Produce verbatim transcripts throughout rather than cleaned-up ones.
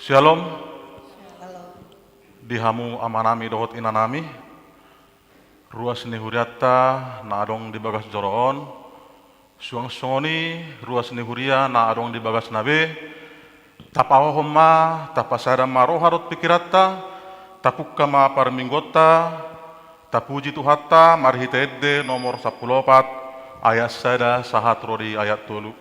Syalom. Syalom. Di hamu amanami dohot inanami, ruas ni hurianta na adong di bagas joro on, suang songon i ruas ni huria na adong di bagasna be, tapahohom ma, tapasada ma roha dohot pingkiranta, tapungka ma parmingguonta, tapuji Tuhanta marhite ende nomor sampulu opat, ayat sada sahat ro di ayat tolu.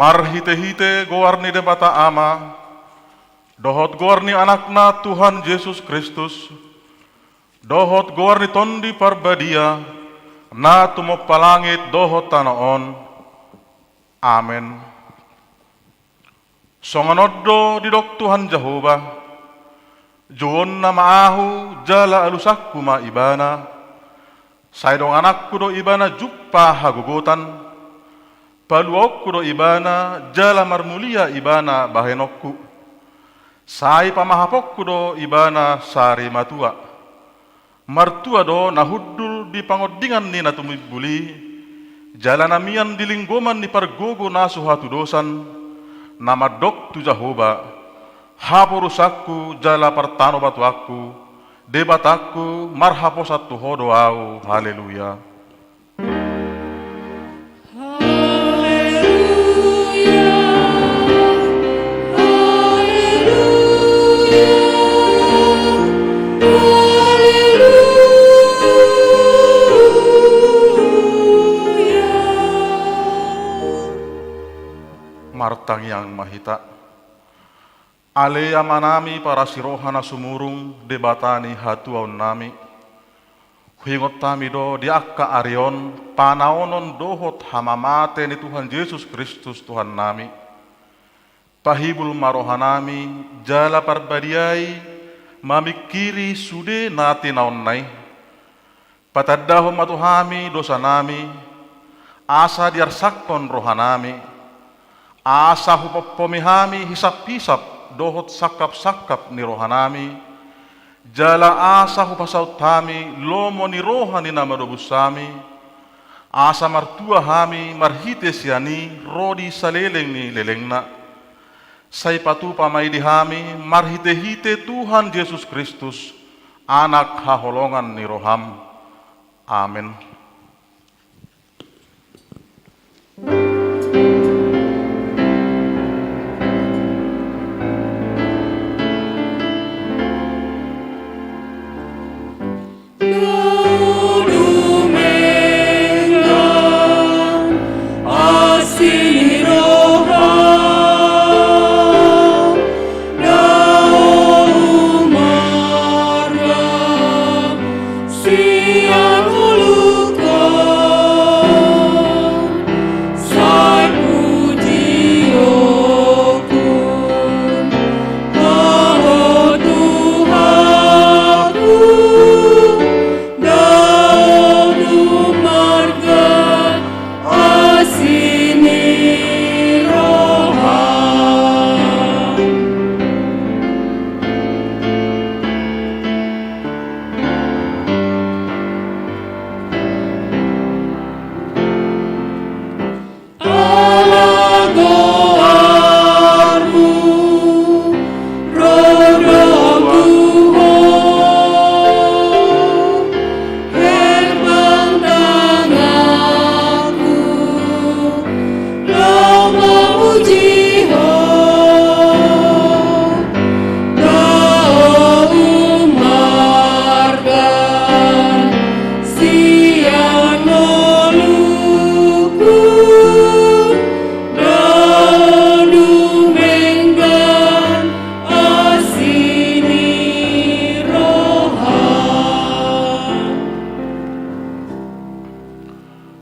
Marhite-hite goar ni Debata Ama, dohot goar ni Anakna Tuhan Jesus Kristus, dohot goar ni Tondi Parbadia, na tumompa langit dohot tano on. Amen. Songon on do didok Tuhan Jahowa: Jouonna ma Ahu, jala alusanku ma Ibana. Sai dongananku do Ibana jumpa hagogotan. Paluaonku do Ibana, jala marmulia Ibana bahenonku. Sai pamahaponku do Ibana sari matua. Martua do na hundul di pangondingan ni na tumimbul i, jala na mian di linggoman ni pargogo na so hatudosan, na mandok tu Jahowa: Haporusanku jala partanobatuanku, Debatangku, marhaposan tu Ho do ahu. Haleluya. Haleluya, haleluya, haleluya. Martangiang ma hita. Ale Amanami parasi roha na sumurung, Debata ni hatuaonnami. Huingot hami do di angka ari on panaonon dohot hamamate ni Tuhan Jesus Kristus Tuhannami. Pahibul ma rohanami, jala parbadiai mamingkiri sude na tinaonna i. Patandahon ma tu hami dosanami, asa diarsangkon rohanami, asa hupompomi hami hisap-hisap dohot sangkap-sangkap ni rohanami, jala asa hupasaut hami lomo ni roha ni na manobus hami, asa martua hami marhite sian i ro di saleleng ni lelengna. Sai patupa ma i di hami marhite-hite Tuhan Jesus Kristus, Anak haholongan ni roham. Amen.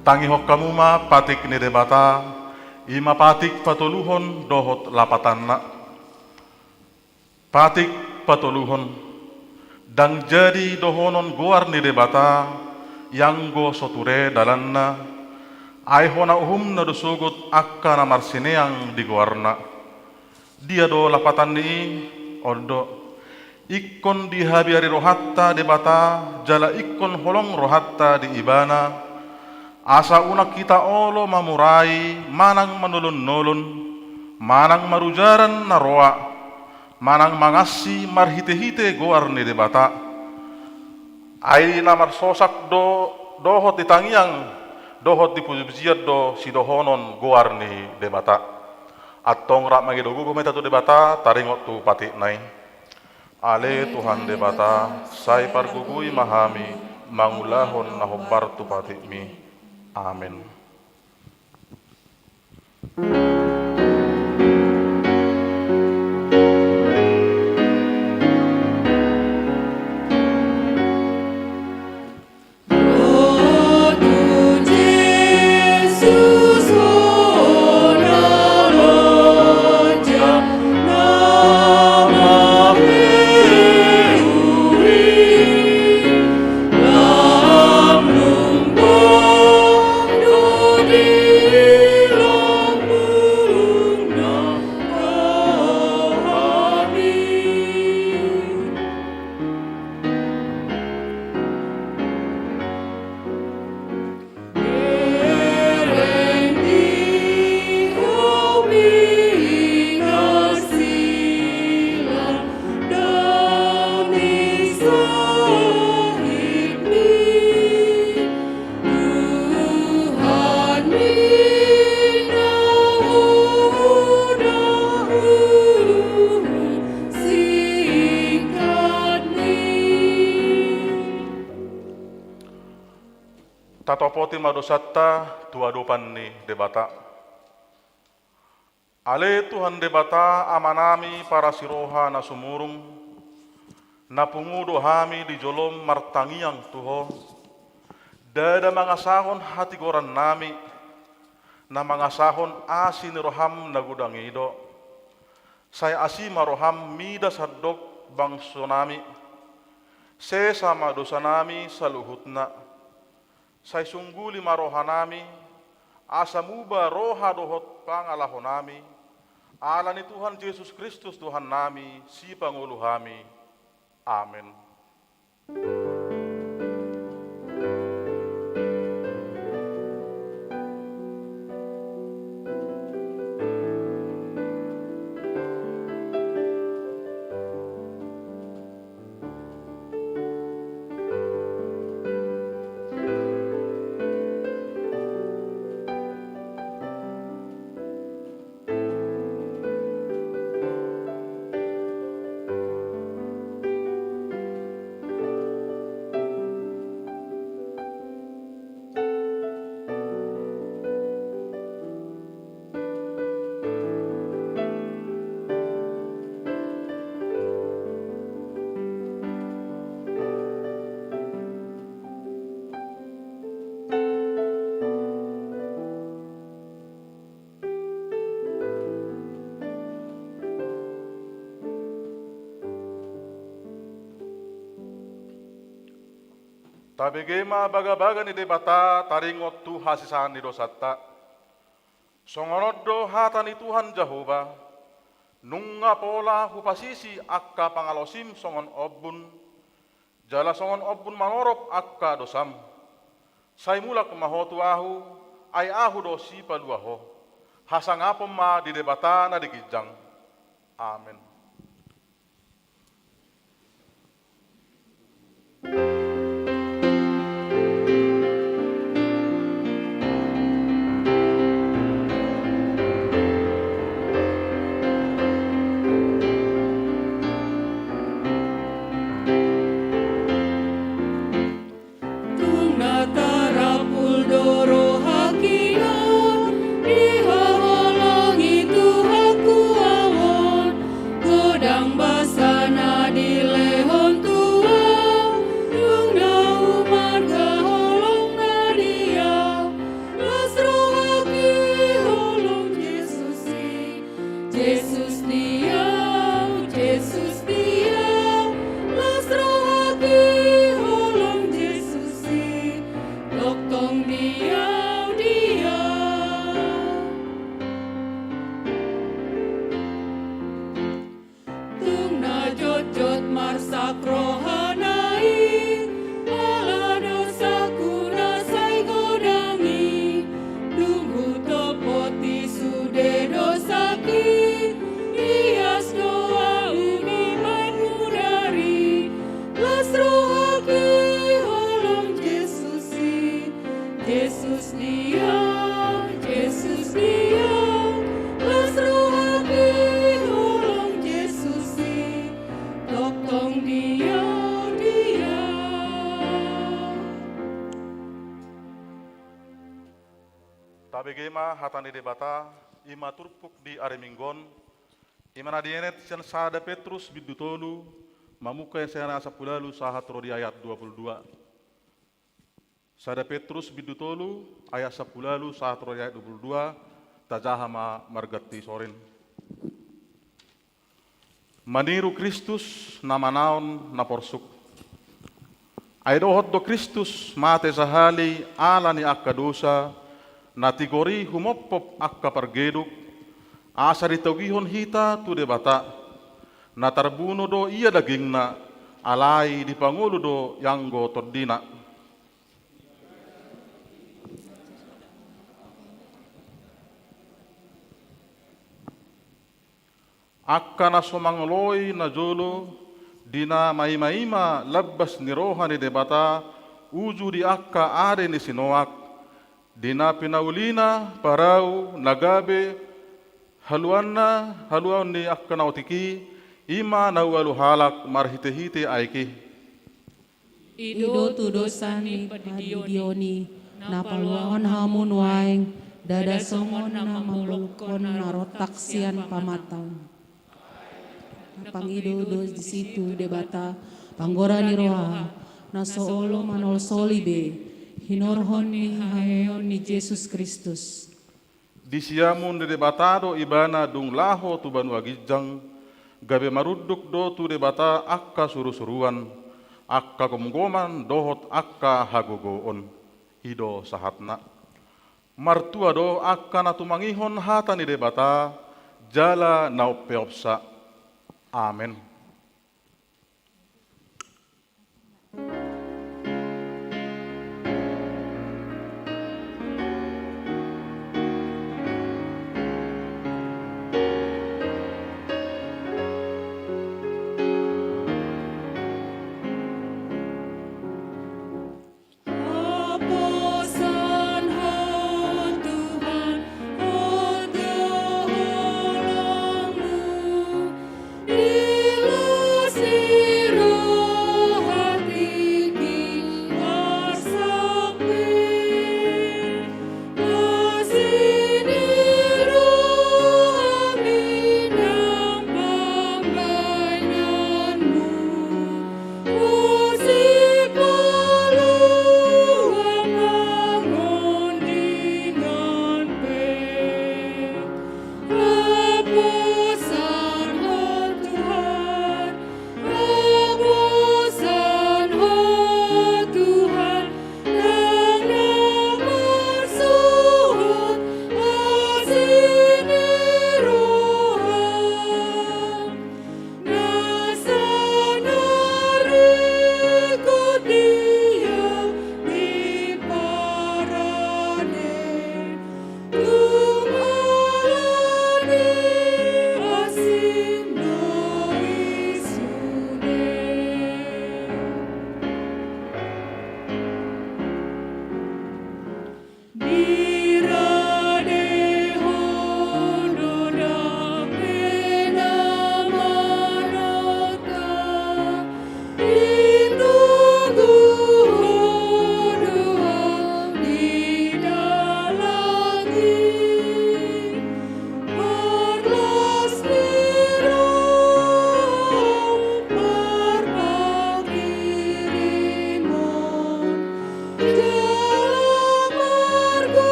Tangihon hamu ma patik ni Debata, i ma patik patoluhon dohot lapatanna. Patik patoluhon. Ndang jadi dohonon goar ni Debata, ianggo so ture dalanna, ai hona uhumna do sogot angka na marsineang di goarna. Dia do lapatan ni i? On do: Ingkon dihabiari rohanta Debata, jala ingkon holong rohanta di Ibana, asa unang hita olo mamurai manang manolon-nolon, manang marujaran na roa, manang mangansi marhite-hite goar ni Debata. Ai na marsosak do, dohot di tangiang, dohot di puji-pujian do sidohonon goar ni Debata. Antong rap mangido gogo ma hita tu Debata, taringot tu patikna i. Ale Tuhan Debata, sai pargogoi ma hami mangulahon na hombar tu patikmi. Amen. Tatopoti ma dosanta tu adopan ni Debata. Ale Tuhan Debata, Amanami parasi roha na sumurung, na pungu do hami di jolom martangiang tu Ho. Ndada mangasahon hatigorannami, na mangasahon asi ni roham na godang i do. Sai asi ma roham mida sandok bangsonami. Sesa ma dosanami saluhutna. Sai sungguli ma rohanami, asa muba roha dohot pangalahonami, ala ni Tuhan Jesus Kristus Tuhannami, Sipangolu hami. Amen. Tabege ma bagabaga ni Debata taringot tu hasesaan ni dosanta. Songon on do hata ni Tuhan Jahowa: Nunga pola hupasisi angka pangalaosim songon ombun, jala songon ombun manorop angka dosam. Sai mulak ma ho tu Ahu, ai Ahu do Sipalua ho. Hasangapon ma di Debata na di ginjang. Amen. Tung na tarapul do rohangki on, dihaholongi Tuhanku ahu on. Tabege ma hata ni Debata, i ma turpuk di ari Minggu on, i ma na dienet sian sada Petrus bindu tolu, mamungka sian ayat sampulu ualu sahat ro di ayat dua pulu dua. Sada Petrus bindu tolu, ayat sampulu ualu sahat ro di ayat dua pulu dua, tajaha ma marganti sorin. Maniru Kristus na manaon na porsuk. Ai dohot do Kristus mate sahali ala ni angka dosa, na tigor i humophop angka pargeduk, asa ditogihon hita tu Debata. Na tarbunu do ia dagingna, alai dipangolu do ianggo tondina. Angka na so mangoloi najolo, di na maimaima lambas ni roha ni Debata, uju di angka ade ni si Noak, di na pinaulina parau na gabe haluanna, haluaon ni angka na otik i, i ma na ualu halak marhitehite aek i. I do tudosan ni pandidion i, na paluahon hamu nuaeng, ndada songon na mambolongkon na rontak sian pamatang. Na pangido do disi tu Debata, panggora ni roha, na so olo manolsoli be, hinorhon ni haheheon ni Jesus Kristus. Di siamun ni Debata do ibana dung laho tu banua ginjang, gabe marunduk do tu Debata angka surusuruan, angka gomgoman dohot angka hagogoon. I do sahatna. Martua do angka na tumangihon hata ni Debata, jala na umpeopsa. Amen.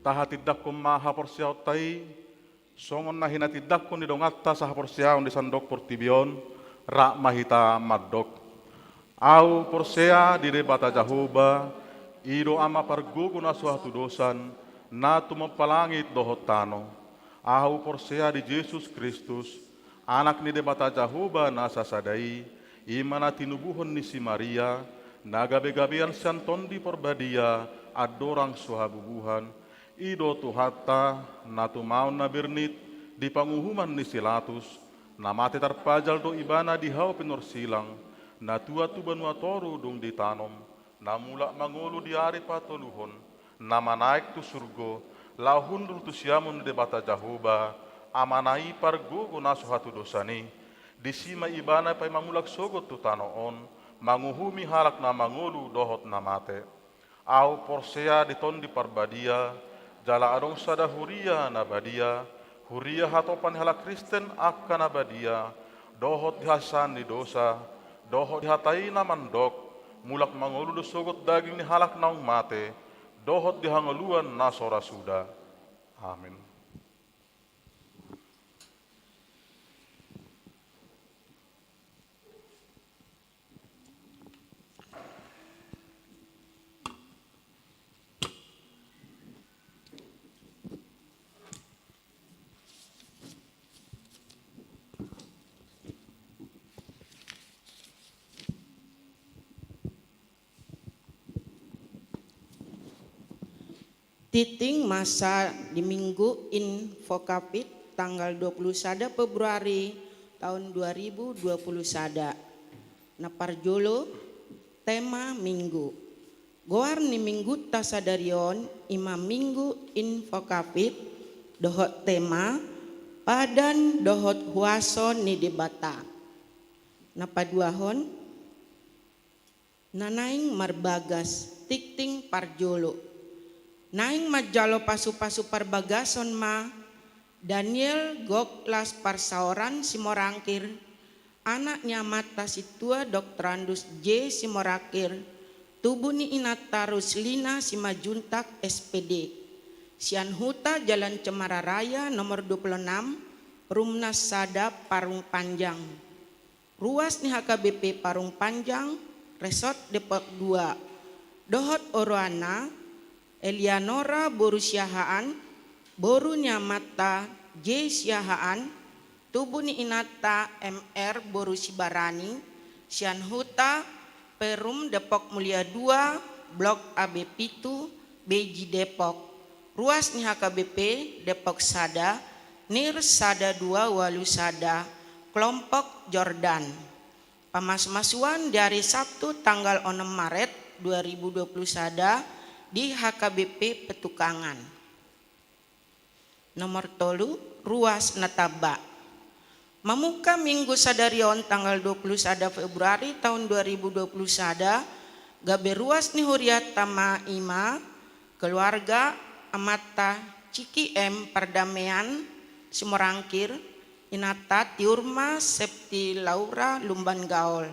Tahatindangkon ma haporseaonta i, songon na hinatindangkon ni donganta sahaporseaon di sandok portibi on, rap ma hita mandok. Ahu porsea di Debata Jahowa, i do Ama pargogo na so hatudosan, na tumompa langit dohot tano. Ahu porsea di Jesus Kristus, Anak ni Debata Jahowa na sasada i, i ma na tinubuhon ni si Maria, na gabe-gabean sian Tondi Parbadia, andorang so habubuhan. I do Tuhanta, na tumaon na bernit di panguhuman ni si Latus, na mate tarpajal do Ibana di hau pinorsilang, na tuat tu banua toru dung ditanom, na mulak mangolu di ari patoluhon, na manaek tu surgo, laho hundul tu siamun ni Debata Jahowa, Amana i pargogo na so hatudosan i. Disi ma Ibana paima mulak sogot tu tano on, manguhumi halak na mangolu dohot na mate. Ahu porsea di Tondi Parbadia, jala adong sada huria na badia, huria hatopan ni halak Kristen angka na badia, dohot di hasesaan ni dosa, dohot di hata i na mandok, mulak mangolu do sogot daging ni halak naung mate, dohot di hangoluan na so ra suda. Amin. Tingting masa di Minggu Invocavit tanggal dua puluh sada Februari tahun dua ribu dua puluh sada. Na parjolo, tema Minggu. Goar ni Minggunta sadari on i ma Minggu Invocavit dohot tema Padan dohot huaso ni Debata. Na paduahon, na naeng marbagas. Tingting parjolo. Naeng manjalo pasu-pasu parbagason ma Daniel Goklas Parsaoran Simorangkir, anak ni amanta Sintua Doktorandus J Simorangkir, tubu ni inanta Ruslina Simanjuntak S P D, sian huta Jalan Cemara Raya nomor dua puluh enam, rumnas sada Parung Panjang. Ruas ni H K B P Parung Panjang, Resort Depok dua, dohot oroanna, Elianora boru Siahaan, boru ni amanta J Siahaan, tubu ni inanta M R boru Sibarani, sian huta Perum Depok Mulia dua, Blok A B pitu, Beji Depok. Ruas ni H K B P Depok sada, NIR sada dua ualu sada, kelompok Jordan. Pamasumasuan di ari Sabtu tanggal onom Maret dua ribu dua puluh sada di H K B P Petukangan. Nomor tolu, ruas na tamba. Mamungka Minggu sadari on tanggal dua puluh sada Februari tahun dua ribu dua puluh sada, gabe ruas ni hurianta ma i ma keluarga amanta Ciki M Pardamean Simorangkir, inanta Tiurma Septi Laura Lumban Gaol.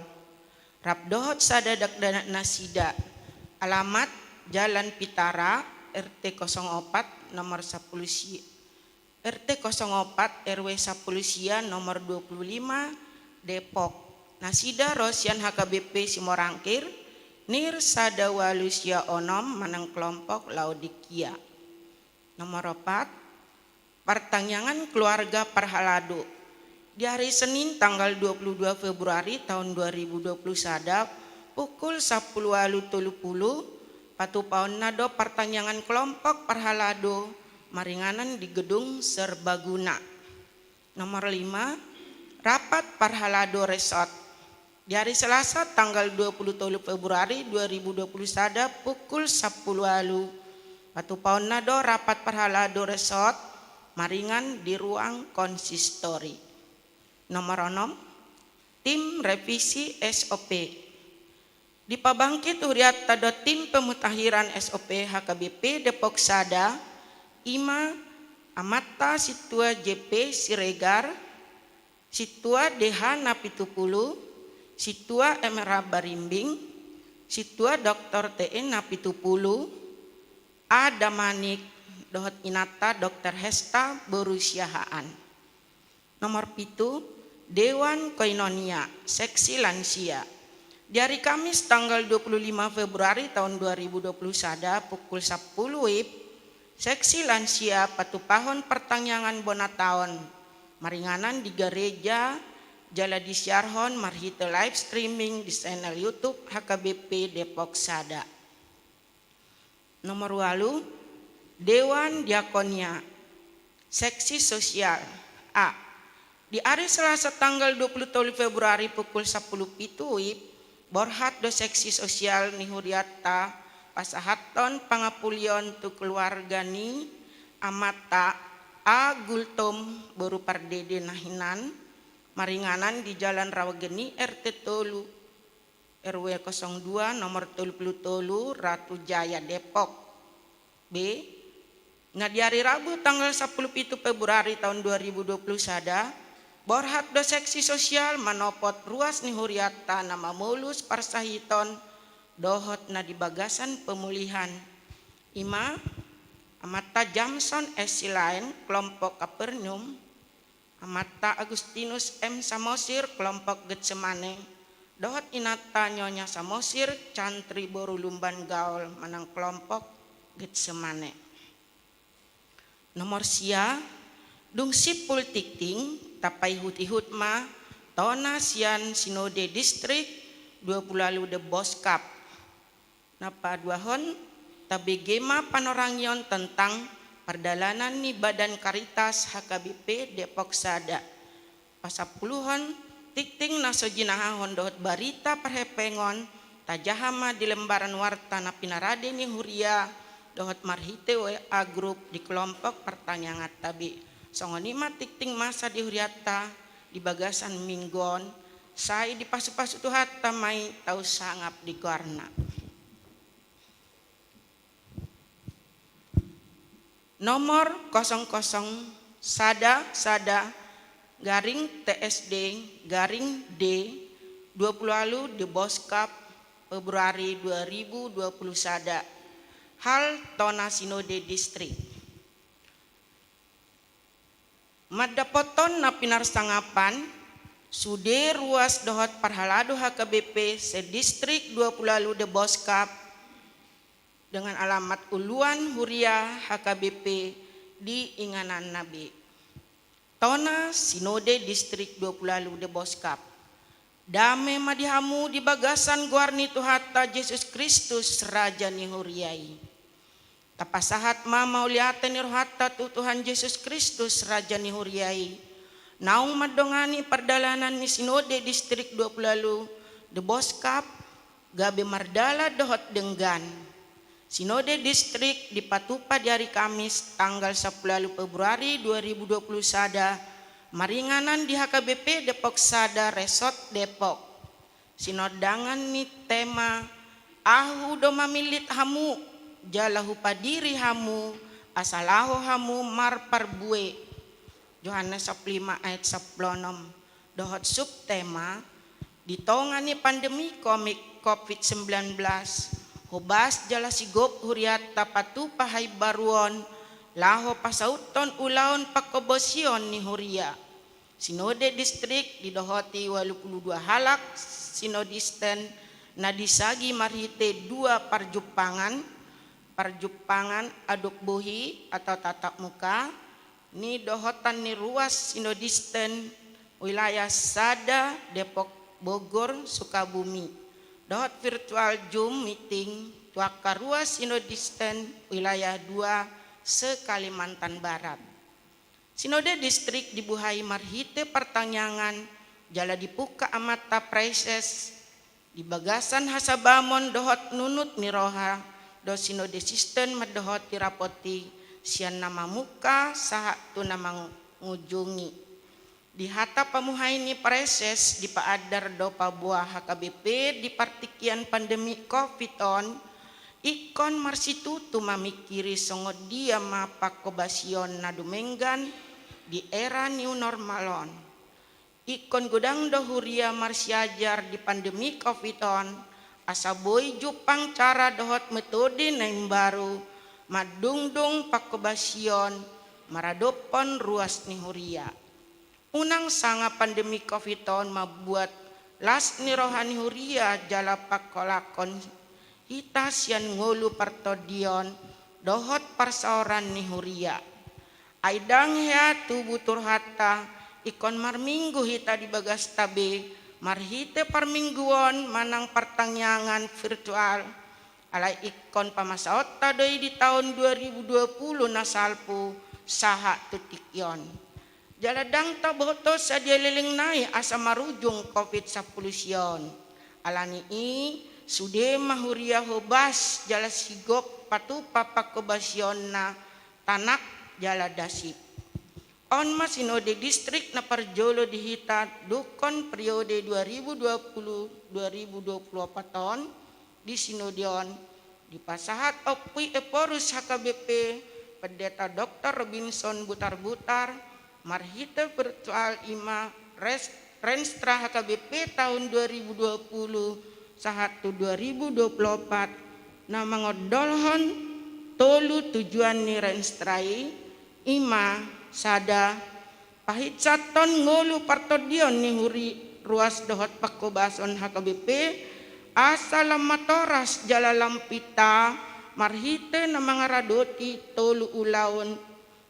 Rap dohot sada dakdanak nasida, alamat Jalan Pitara, R T kosong opat, nomor sapuluh si-, R T kosong opat, R W sapuluh sia, nomor dua puluh lima, Depok. Nasida ro sian H K B P Simorangkir, NIR sada ualu sia onom manang kelompok Laodikia. Nomor opat, partangiangan keluarga parhalado. Di hari Senin tanggal dua puluh dua Februari tahun dua ribu dua puluh sada, pukul sapuluh ualu tolu puluh, patupaonna do partangiangan kelompok parhalado maringanan di Gedung Serbaguna. Nomor lima, rapat parhalado Resort. Di hari Selasa tanggal dua puluh tolu Februari dua ribu dua puluh sada pukul sapuluh ualu, patupaonna do rapat parhalado Resort maringan di ruang konsistori. Nomor onom, tim revisi S O P. Dipabangkit hurianta do tim pemutakhiran S O P H K B P Depok sada, i ma amanta Sintua J P Siregar, Sintua D H Napitupulu, Sintua M R A Barimbing, Sintua Doktor T E Napitupulu, A Damanik, dohot inanta Doktor Hesta boru Siahaan. Nomor pitu, Dewan Koinonia, seksi lansia. Di hari Kamis tanggal dua puluh lima Februari tahun dua ribu dua puluh sada pukul sapuluh WIB, Seksi lansia patupahon partangiangan bona taon maringanan di gareja jala disiarhon marhite live streaming di channel YouTube H K B P Depok Sada. Nomor ualu, Dewan Diakonia. Seksi sosial. A. Di ari Selasa tanggal dua puluh tolu Februari pukul sampulu pitu wib, borhat do seksi sosial ni huriata pasahathon pangapulion tu keluarga ni amanta A. Gultom boru Pardede na hinan, maringanan di Jalan Rawageni R T tolu, R W kosong dua, nomor tolu puluh tolu, Ratu Jaya, Depok. B. Na di ari Rabu tanggal sampulu pitu Februari taon dua ribu dua puluh sada, borhat do seksi sosial manopot ruas ni huriata na mamolus parsahiton dohot na di bagasan pemulihan. I ma, amanta Jamson S. Silaen, kelompok Kapernaum, amanta Agustinus M. Samosir, kelompok Getsemane, dohot inanta Nyonya Samosir, Cantri boru Lumban Gaol, manang kelompok Getsemane. Nomor sia, dung simpul tingting, tapaihut-ihut ma tona sian Sinode Distrik dua puluh ualu de Boskap. Na paduahon, tabege ma panorangion tentang pardalanan ni Badan Karitas H K B P Depok Sada. Pasampuluhon, tingting na so jinahahon dohot barita parhepengon, tajaha ma di lembaran warta na pinarade ni huria dohot marhite W A grup di kelompok partangianganta be. Songon i ma tingting masa di huriata di bagasan minggu on, sai dipasu-pasu Tuhanta ma i tau sangap di goarna. Nomor kosong kosong sada sada garing T S D garing D dua puluh ualu de Boskap, Februari dua ribu dua puluh sada. Hal tona Sinode Distrik. Mandapothon na pinarsangapan, sude ruas dohot parhalado H K B P se-Distrik dua puluh ualu de Boskap, dengan alamat uluan huria H K B P di ingananna be. Tona Sinode Distrik dua puluh ualu de Boskap. Dame ma di hamu di bagasan goar ni Tuhanta Jesus Kristus, Raja ni huria i. Tapasahat ma mauliate ni rohanta tu Tuhan Jesus Kristus, Raja ni huria i, naung mandongani pardalanan ni Sinode Distrik dua puluh ualu de Boskap gabe mardalan dohot denggan. Sinode Distrik dipatupa di ari Kamis tanggal sampulu ualu Februari dua ribu dua puluh sada, maringanan di H K B P Depok Sada, Resort Depok. Sinondangan ni tema, Ahu do mamillit hamu, jala hupadiri hamu, asa laho hamu marparbue. Johannes sampulu lima ayat sampulu onom. Dohot subtema, di tonga ni pandemi komik covid sembilan belas, hobas jala sigop hurianta patupa haimbaruon, laho pasauthon ulaon pangkobasion ni huria. Sinode Distrik didohoti ualu pulu dua halak sinodisten na disagi marhite dua parjumpangan, parjumpangan adop bohi atau tatap muka, nidohotan ni ruas sinodisten wilayah sada Depok, Bogor, Sukabumi, dohot virtual Zoom meeting tu angka ruas sinodisten wilayah dua se-Kalimantan Barat. Sinode Distrik dibuhai marhite partangiangan jala dipungka amanta praeses di bagasan hasabamon dohot nunut ni roha do sinodesisten mandohoti rapot i sian na mamungka sahat tu na mangujungi. Di hata pamuhai ni praeses dipaandar do paboa H K B P di partingkian pandemi covid on, ingkon marsitutu mamingkiri songon dia ma pangkobasion na dumenggan di era new normal on. Ingkon godang do huria marsiajar di pandemi covid on, asa boi jumpang cara dohot metode na imbaru mandungdung pangkobasion maradophon ruas ni huria. Unang sanga pandemi covid on mambuat las ni roha ni huria jala pangkolakhon hita sian ngolu partondion dohot parsaoran ni huria. Ai ndang hea tubu turhanta ingkon marminggu hita di bagasta be marhite parmingguon manang partangiangan virtual, alai ingkon pamasaonta do i di taon dua ribu dua puluh na salpu sahat tu tingki on. Jala ndang taboto sadia leleng nai asa marujung covid sampulu sia on. Alani i, sude ma huria hobas jala sigop patupa pangkobasionna tanak jala dasip. On ma sinode distrik na parjolo di hita dungkon periode dua ribu dua puluh dua ribu dua puluh opat on. Di sinode on dipasahat Ompu Ephorus H K B P, Pendeta Doktor Robinson Butarbutar, marhite virtual i ma res-, Renstra H K B P taon dua ribu dua puluh sahat tu dua ribu dua puluh opat, na mangondolhon tolu tujuan ni Renstra i, i ma: sada, pahinsathon ngolu partondion ni huria, ruas dohot pangkobason H K B P, asa lam matoras jala lam pinta marhite na mangaradoti tolu ulaon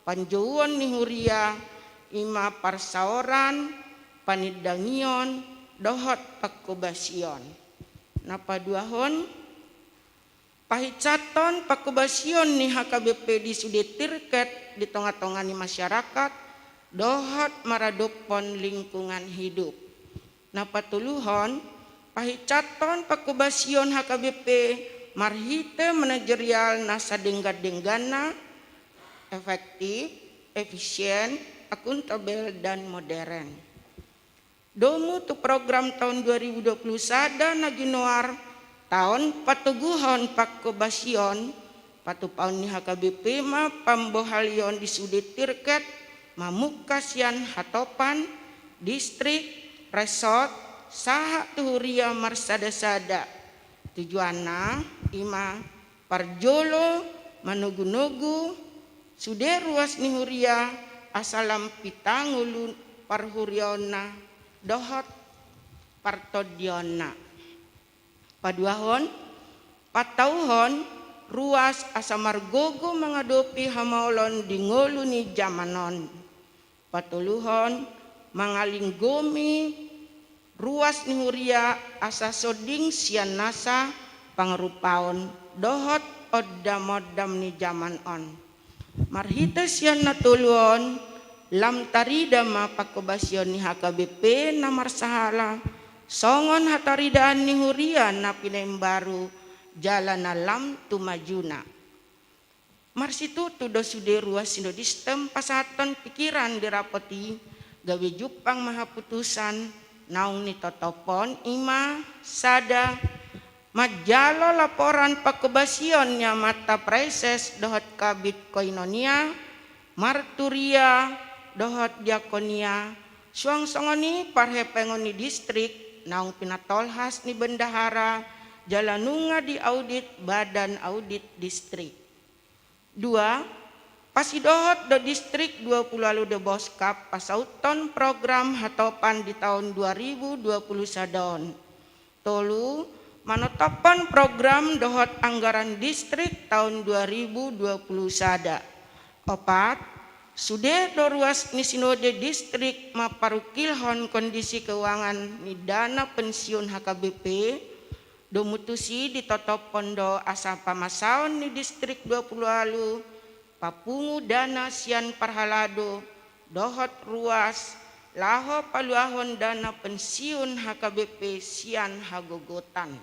panjouon ni huria, i ma parsaoran, panindangion dohot pangkobasion. Na paduahon, pahinsathon pangkobasion ni H K B P di sude tirket di tonga-tonga ni masyarakat dohot maradophon lingkungan hidup. Na patoluhon, pahinsathon pangkobasion H K B P marhite manajerial na sadenggan-dengganna, efektif, efisien, akuntabel dan modern. Domu tu program taon dua ribu dua puluh sada na ginoar taon patoguhon pangkobasion, patupaon ni H K B P ma pambohalion di sude tirket mamungka sian hatopan, distrik, resort, sahat tu huria marsada-sada. Tujuanna i ma: parjolo, manogu-nogu sude ruas ni huria asa lam pinta ngolu parhuriaonna dohot partondionna. Paduahon, patauhon ruas asa margogo mangadopi hamaolon di ngolu ni jaman on. Patoluhon, mangalinggomi ruas ni huria asa sonding sian nasa pangarupaon dohot ondam-ondam ni jaman on. Marhite sian na tolu on, lam tarida ma pangkobasion ni H K B P na marsahala songon hataridaan ni huria na pinaimbaru jala na lam tu majuna. Marsitutu do sude ruas sinodistem pasahathon pikiran di rapot i, gabe jumpang ma haputusan naung nitotophon, i ma: sada, manjalo laporan pangkobasion ni amanta praeses dohot kabid koinonia, marturia dohot diakonia, suang songon i parhepengon ni distrik naung pinatolhas ni bendahara jala nunga diaudit badan audit distrik. Dua, pasidohot do distrik dua pulu ualu Deboskap pasauthon program hatopan di taon dua ribu dua pulu sada on. Tolu, manotophon program dohot anggaran distrik taon dua ribu dua pulu sada. Opat, sude do ruas ni sinode distrik mamparungkilhon kondisi keuangan ni dana pensiun H K B P. Domu tusi ditotophon do asa pamasaon ni distrik dua pulu ualu papungu dana sian parhalado dohot ruas laho paluahon dana pensiun H K B P sian hagogotan.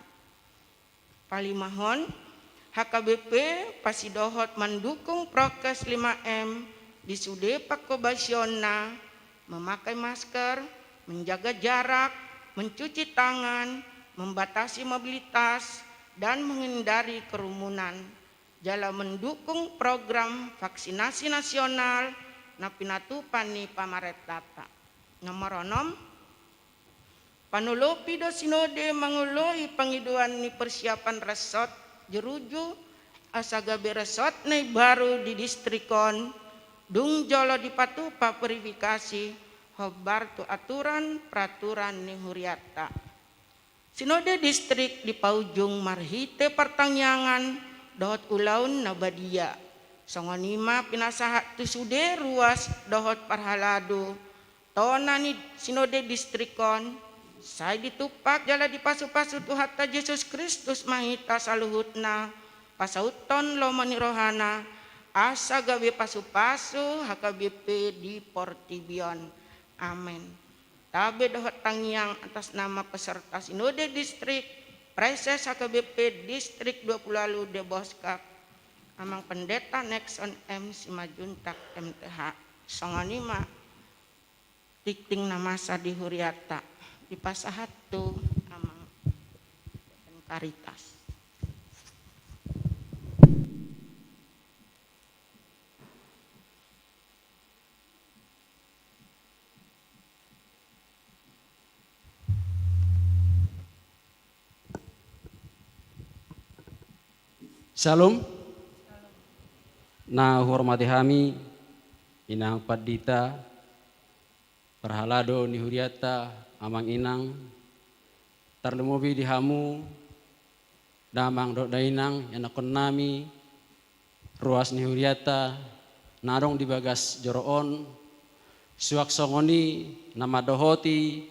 Palimahon, H K B P pasidohot mandukung prokes lima M di sude pangkobasionna, memakai masker, menjaga jarak, mencuci tangan, membatasi mobilitas, dan menghindari kerumunan, jala mendukung program vaksinasi nasional na pinatupa ni pamarentanta. Nomor onom, panolopi do sinode mangoloi pangidoan ni persiapan resort Jeruju, asa gabe resort na imbaru di distrik on, dung jolo dipatupa verifikasi hombar tu aturan peraturan ni hurianta. Sinode distrik dipaujung marhite partangiangan dohot ulaon na badia. Songon i ma pinasahat tu sude ruas dohot parhalado tona ni sinode distrik on, sai ditumpak jala dipasupasu Tuhanta Jesus Kristus ma hita saluhutna, pasauthon lomo ni rohana, asa gabe pasupasu H K B P di portibi on. Amen. Tabe dohot tangiang atas nama peserta sinode distrik, Praeses H K B P distrik dua puluh walu Deboskap, Amang Pendeta Nexon M Simanjuntak M T H. Songon i ma tingting na masa di hurianta, dipasahat tu Amang Karitas. Syalom. Na huhormati hami, Inang Pandita, parhalado ni hurianta, Amang Inang, tarlumobi di hamu, Damang dohot Dainang, ianakkon nami, ruas ni hurianta, na adong di bagas joro on, suang songon i na mandohoti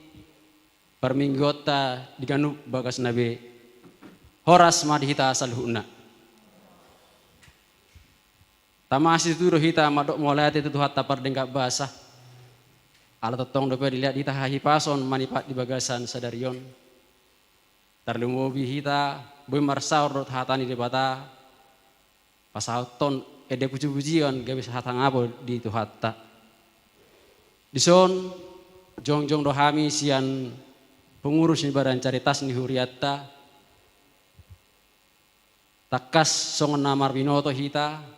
parmingguonta di ganup bagasna be. Horas ma di hita saluhutna. Tama situtu do hita mandok mauliate tu Tuhanta pardenggan basa. Ala tongtong dope dilehon hita hahipason manipat di bagasan sadari on. Tarlumobi hita boi marsaor dohot hata ni Debata, pasahathon ende pujipujian gabe sahat hangapon di Tuhanta. Dison jongjong do hami sian pengurus ni Badan Caritas ni hurianta. Tangkas songon na marbinoto hita,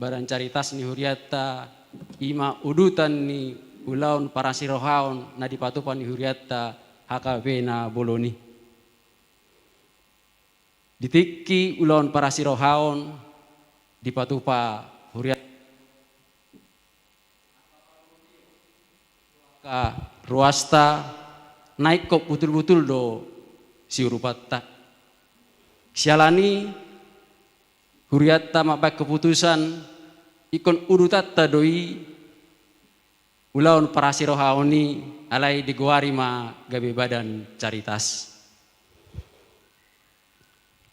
Badan Caritas ni hurianta i ma udutan ni ulaon parasirohaon na dipatupa ni hurianta H K P na bolon i. Di tingki ulaon parasirohaon dipatupa hurianta angka ruasta, na ingkon butul-butul do siurupanta. Siala ni i hurianta mambahen keputusan ingkon udutanta do i ulaon parasirohaon i, alai digoari ma gabe Badan Caritas.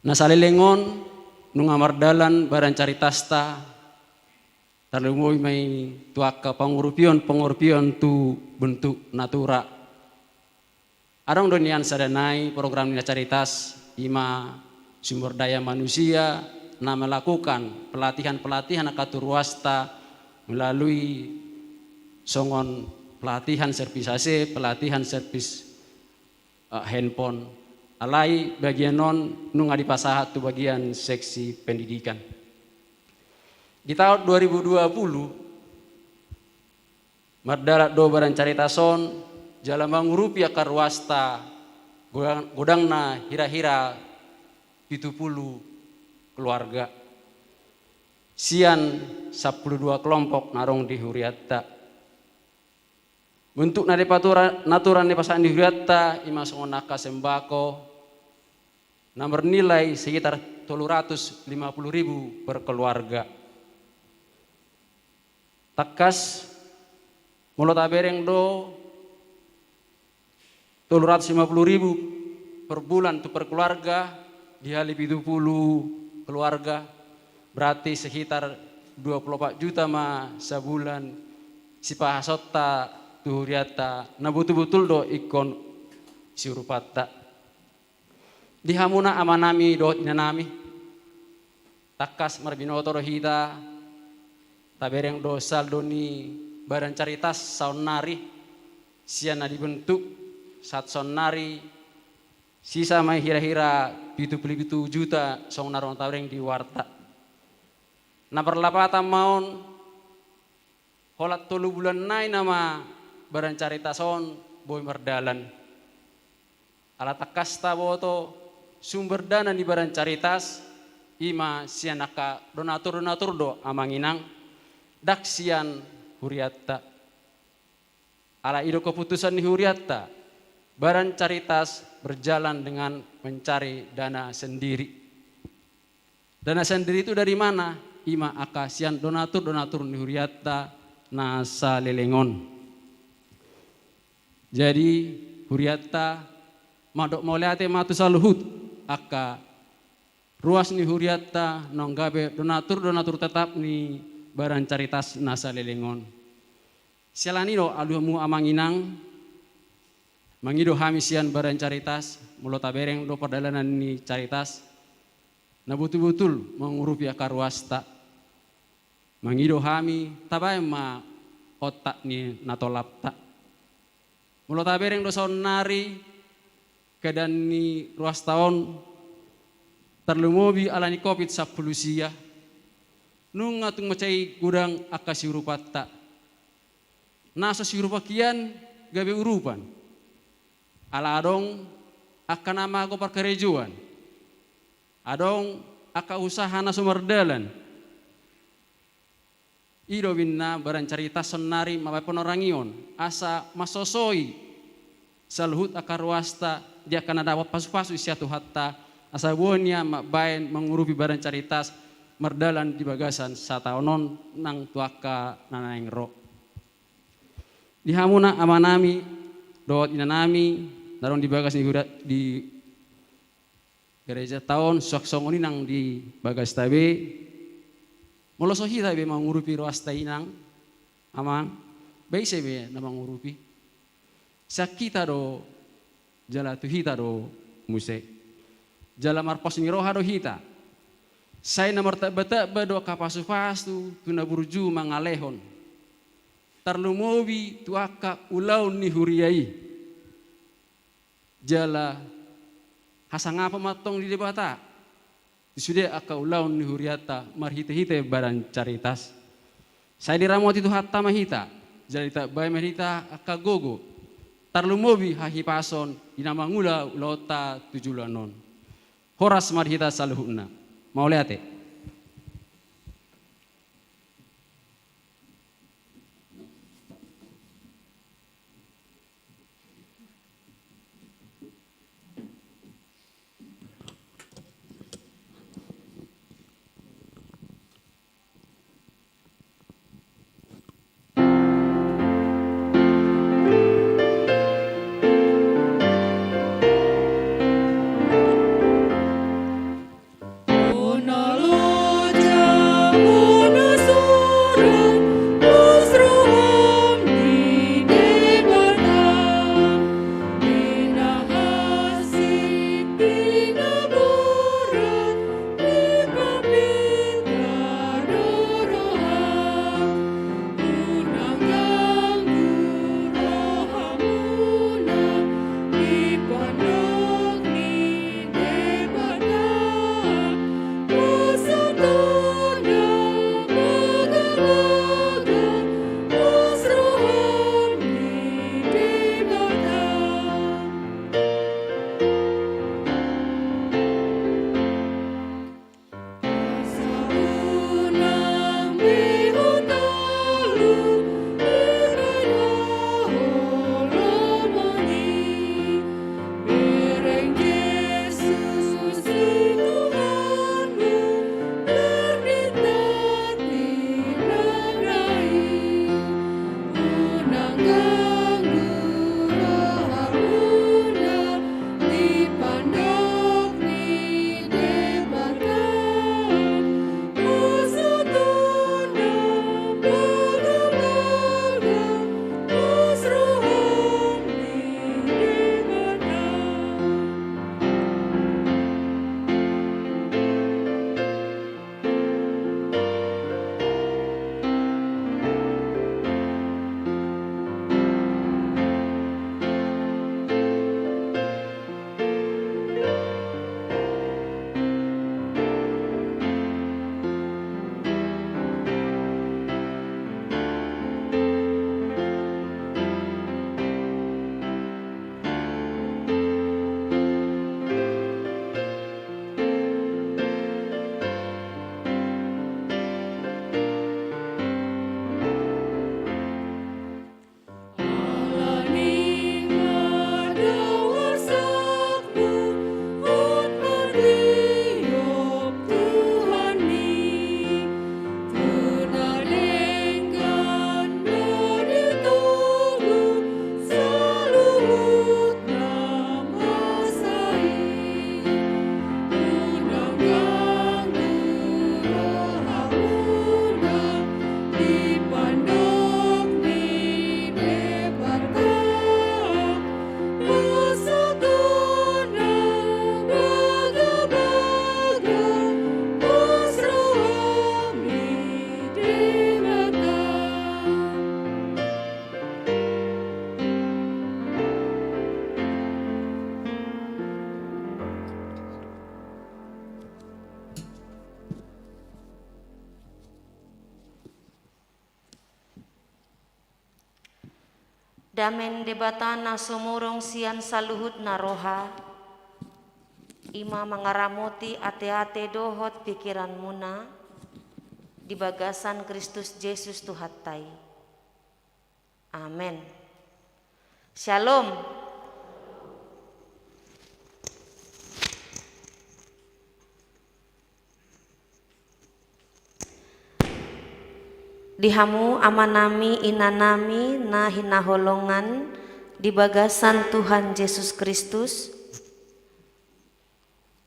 Na saleleng on, nunga mardalan Badan Caritasta, tarlumobi ma i tu angka pangurupion-pangurupion tu bentuk natura. Adong do nian sada nai program ni Caritas, i ma sumber daya manusia na melakukan pelatihan-pelatihan angka tu ruasta melalui songon pelatihan servis A C, pelatihan servis eh, handphone. Alai bagian on nunga dipasahat tu bagian seksi pendidikan. Di taon dua ribu dua puluh, mardalan do Badan Caritas on jala mangurupi angka ruasta godang-, godangna hira-hira pitu pulu keluarga sian sampulu dua kelompok na adong di hurianta. Bentuk na dipatura-, natura na dipasahat ni hurianta, i ma songon angka sembako, na mernilai sekitar tolu ratus lima puluh ribu per keluarga. Tangkas, molo tabereng do tolu ratus lima puluh ribu per bulan tu per keluarga, dihali pitu pulu keluarga, berarti sekitar dua pulu opat juta ma sabulan sipahasonta tu hurianta, na botul-botul do ingkon siurupanta. Di hamuna amanami dohot inanami, tangkas marbinoto do hita, tabereng do saldo ni Badan Caritas saonnari, sian na dibentuk sahat saonnari, sisa ma i hira-hira pitu pulu pitu juta songon na adong tabereng di warta. Na parlapatan ma on, holan tolu bulan nai nama Badan Caritas on boi mardalan. Ala tangkas taboto sumber dana ni Badan Caritas, i ma sian angka donatur-donatur do Amang Inang, ndang sian hurianta. Ala i do keputusan ni hurianta, Badan Caritas berjalan dengan mencari dana sendiri. Dana sandiri itu dari mana? Ima angka sian donatur-donatur ni hurianta na saleleng on. Jadi, hurianta mandok mauliate ma tu saluhut angka ruas ni hurianta naung gabe donatur-donatur tetap ni Badan Caritas na saleleng on. Siala ni i do, alualumu amang inang, mangido hami sian Badan Caritas, molo tabereng do pardalanan ni Caritas, na botul-botul mangurupi angka ruasta. Mangido hami, tabaen ma otak ni na tolapta. Molo tabereng do saonnari keadaan ni ruasta on, tarlumobi ala ni covid sampulu sia, nunga tung mansai godang angka siurupanta. Na so siurupan hian gabe urupan. Ala adong angka na mago parkarejoan. Adong angka usaha na so mardalan. I do umbahen na Badan Caritas saonnari mambaen panorangion, asa mansosoi saluhut angka ruasta di angka na dapot pasu-pasu sian Tuhanta, asa boi nian mambaen mangurupi Badan Caritas mardalan di bagasan sataon on nang tu angka na naeng ro. Di hamuna amanami dohot inanami na adong di bagas ni huria, di gerejanta on, suang songon i nang di bagasta be. Molo so hita be mangurupi ruasta, inang, amang, ba ise be na mangurupi? Sian hita do, jala tu hita do muse. Jala marpos ni roha do hita. Sai na martamba-tamba do angka pasu-pasu tu na burju mangalehon. Tarlumobi tu angka ulaon ni huria i. Jala hasangapon ma antong di Debata di sude angka ulaon ni hurianta marhite-hite Badan Caritas. Sai diramoti Tuhanta ma hita, jala ditambai ma hita angka gogo, tarlumobi hahipason di na mangula ulaonta tu joloan on. Horas ma di hita saluhutna. Mauliate. Dame ni Debata na sumurung sian saluhutna roha, i ma mangaramoti ateate dohot pingkiranmuna di bagasan Kristus Jesus Tuhanta i. Amen. Shalom. Di hamu amanami, inanami na hinaholongan di bagasan Tuhan Jesus Kristus,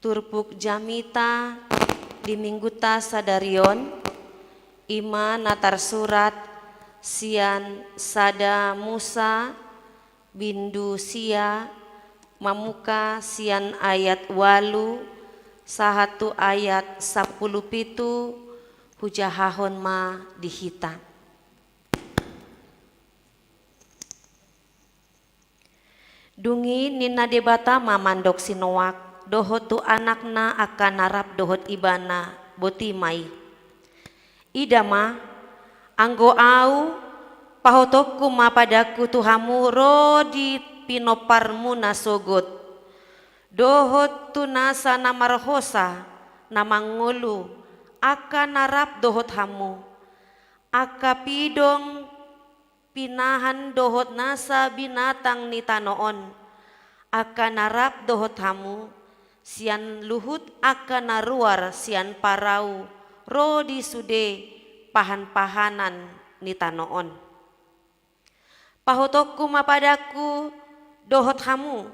turpuk jamita di minggunta sadari on, i ma na tarsurat sian sada Musa, bindu sia, mamungka sian ayat ualu sahat tu ayat sampulu pitu, hujahahon ma di hita. Dung i ninna Debata ma mandok si Noak dohot tu anakna angka na rap dohot ibana, boti ma i. Ida ma, anggo ahu, pahotonku ma padangku tu hamu ro di pinomparmu na sogot, dohot tu nasa na marhosa na mangolu, angka na rap dohot hamu, angka pidong pinahan dohot nasa binatang ni tano on, angka na rap dohot hamu, sian luhut angka na ruar sian parau ro di sude pahanpahanan ni tano on. Pahotonku ma padangku dohot hamu,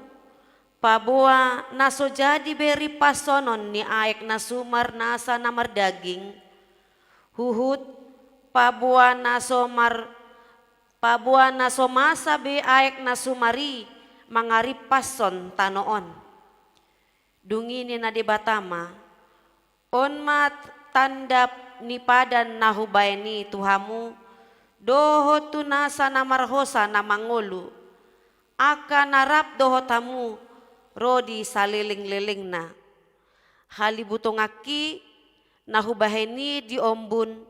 paboa na so jadi be rimpashonon ni aek na sumar nasa na mardaging, huhut paboa na so mar-, paboa na so masa be aek na sumar i mangarimpashon tano on. Dung i ninna Debata ma, on ma tanda ni padan na hubahen i tu hamu, dohot tu nasa na marhosa na mangolu, angka na rap dohot hamu ro di salelenglelengna. Halibutonganki na hubahen i di ombun,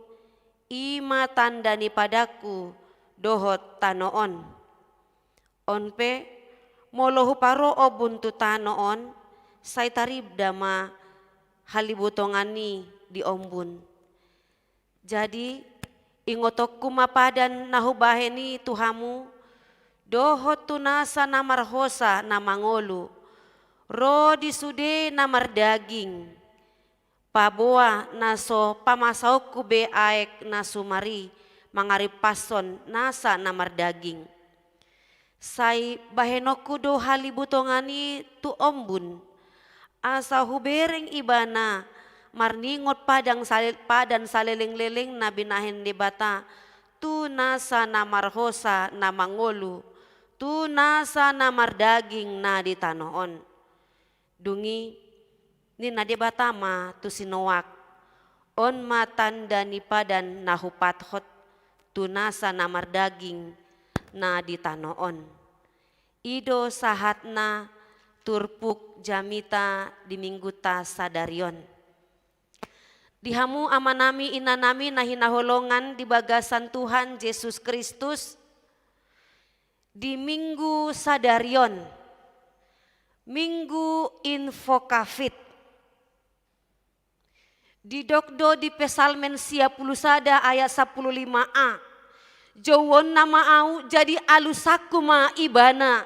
i ma tanda ni padangku dohot tano on. On pe, molo huparo ombun tu tano on, sai tarida ma halibutongan i di ombun. Jadi, ingotonku ma padan na hubahen i tu hamu, dohot tu nasa na marhosa na mangolu, ro di sude na mardaging, paboa na so pamasaonku be aek na sumar i mangarimpashon nasa na mardaging. Sai bahenonku do halibutongan i tu ombun, asa hubereng ibana marningot padang sale-, padan salelengleleng na binahen Debata, tu nasa na marhosa na mangolu, tu nasa na mardaging na di tano on. Dung i, ninna Debata ma tu si Noak, on ma tanda ni padan na hupathon tu nasa na mardaging na di tano on. I do sahatna turpuk jamita di minggunta sadari on. Di hamu amanami inanami na hinaholongan di bagasan Tuhan Jesus Kristus, di minggu sadari on, minggu Invocavit. Didok do di Psalmen sia pulu sada ayat sampulu lima a, jouonna ma ahu jadi alusanku ma ibana.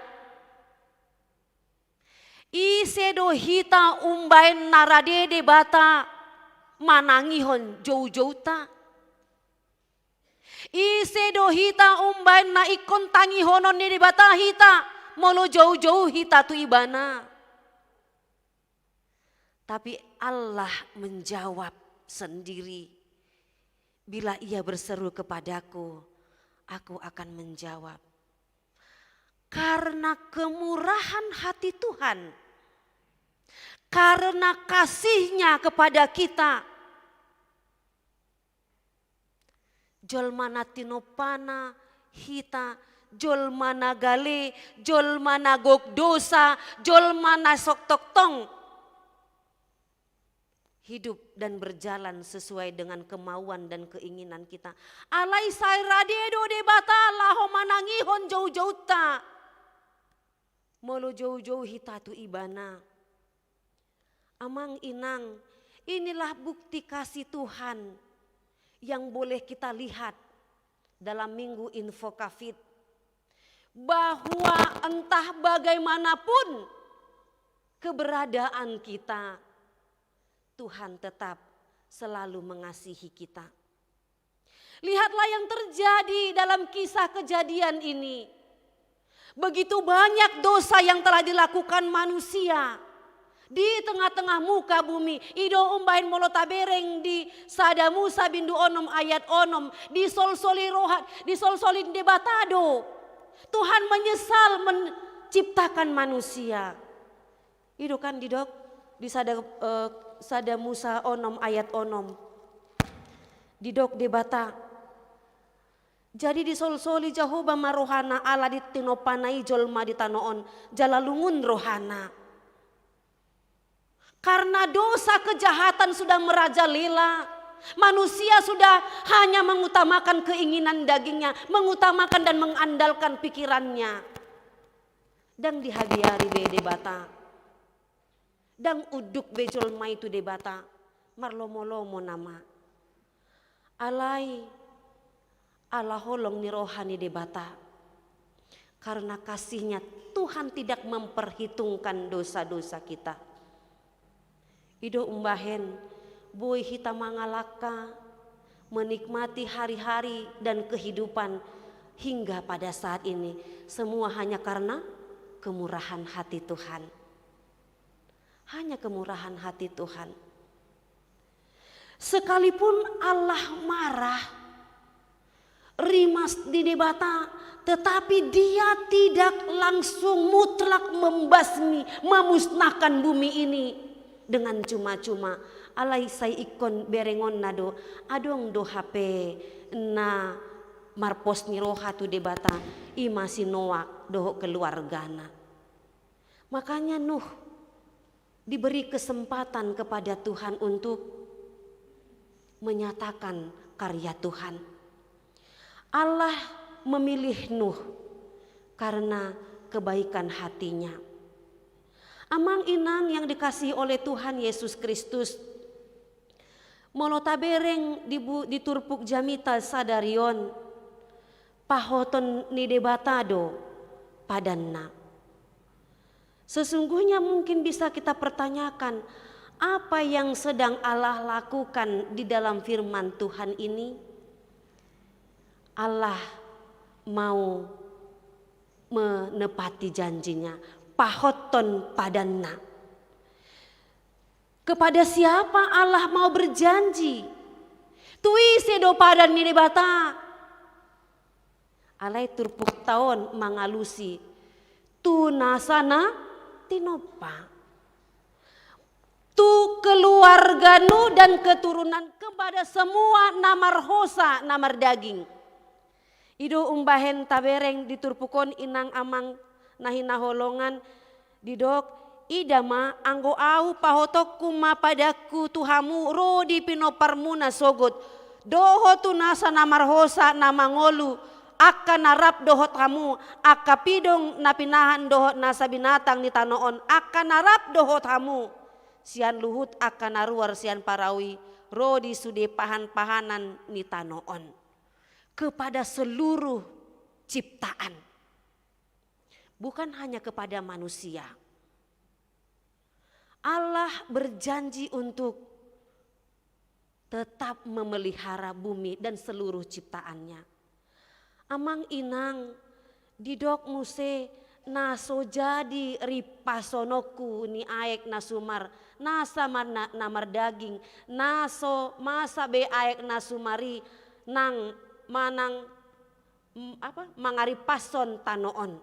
Ise do hita umbaen na rade Debata manangihon joujouta? Ise do hita umbaen na ingkon tangihonon ni Debata hita, molo joujou hita tu ibana? Tapi Allah menjawab sendiri. Bila ia berseru kepadaku, aku akan menjawab. Karena kemurahan hati Tuhan, karena kasihnya kepada kita, jolma na tinompana hita, jolma na gale, jolma na gok dosa, jolma na sok tongtong. hidup dan berjalan sesuai dengan kemauan dan keinginan kita. Alai sai rade do Debata laho manangihon joujounta. Molo joujou hita tu Ibana. Amang inang, inilah bukti kasih Tuhan yang boleh kita lihat dalam Minggu Invocavit, bahwa entah bagaimanapun keberadaan kita, Tuhan tetap selalu mengasihi kita. Lihatlah yang terjadi dalam kisah Kejadian ini. Begitu banyak dosa yang telah dilakukan manusia di tengah-tengah muka bumi. I do umbahen molo tabereng di Sada Musa bindu onom ayat onom, disolsoli roha, disolsoli Debata do. Tuhan menyesal menciptakan manusia. I do kan didok di Sada, eh, Sada Musa onom ayat onom. Didok Debata. Jadi disolsoli Jahowa ma rohana ala di tinompana i jolma di tano on, jala lungun rohana. Karena dosa kejahatan sudah merajalela, manusia sudah hanya mengutamakan keinginan dagingnya, mengutamakan dan mengandalkan pikirannya. Ndang dihabiari be Debata. Ndang unduk be jolma i tu Debata. Marlomolomo nama. Alai, ala holong ni roha ni Debata. Karena kasihnya, Tuhan tidak memperhitungkan dosa-dosa kita. I do umbahen, boi hita mangalangka, menikmati hari-hari dan kehidupan hingga pada saat ini. Semua hanya karena kemurahan hati Tuhan. Hanya kemurahan hati Tuhan. Sekalipun Allah marah, rimas di Debata, tetapi Dia tidak langsung mutlak membasmi, memusnahkan bumi ini dengan cuma-cuma. Alai sai ingkon berengonna do, adong do hape na marpos ni roha tu Debata, i ma si Noak dohot keluargana. Makanya Nuh diberi kesempatan kepada Tuhan untuk menyatakan karya Tuhan. Allah memilih Nuh karena kebaikan hatinya. Amang inang yang dikasihi oleh Tuhan Yesus Kristus, molo tabereng di bu-, di turpuk jamita sadari on, pahoton ni Debata do padanna. Sesungguhnya mungkin bisa kita pertanyakan, apa yang sedang Allah lakukan di dalam firman Tuhan ini? Allah mau menepati janjinya, pahoton padanna. Kepada siapa Allah mau berjanji? Tu ise do padan ni Debata? Alai turpukta on mangalusi tu nasa na tinompa. Tu keluarga Nuh dan keturunan, kepada semua na marhosa, na mardaging. I do umbahen tabereng di turpuk on inang amang na hinaholongan, didok, ida ma, anggo ahu pahotonku ma padanku tu hamu ro di pinomparmuna sogot, dohot tu nasa na marhosa na mangolu, angka na rap dohot hamu, angka pidong na pinahan dohot nasa binatang ni tano on, angka na rap dohot hamu, sian luhut angka na ruar sian parau i, ro di sude pahan-pahanan ni tano on. Kepada seluruh ciptaan. Bukan hanya kepada manusia. Allah berjanji untuk tetap memelihara bumi dan seluruh ciptaannya. Amang inang, didok muse na so jadi ripasononku ni aek na sumar, nasa mar-, na, na mardaging, na so masa be aek na sumar i nang manang, mm, apa, mangaripashon tano on.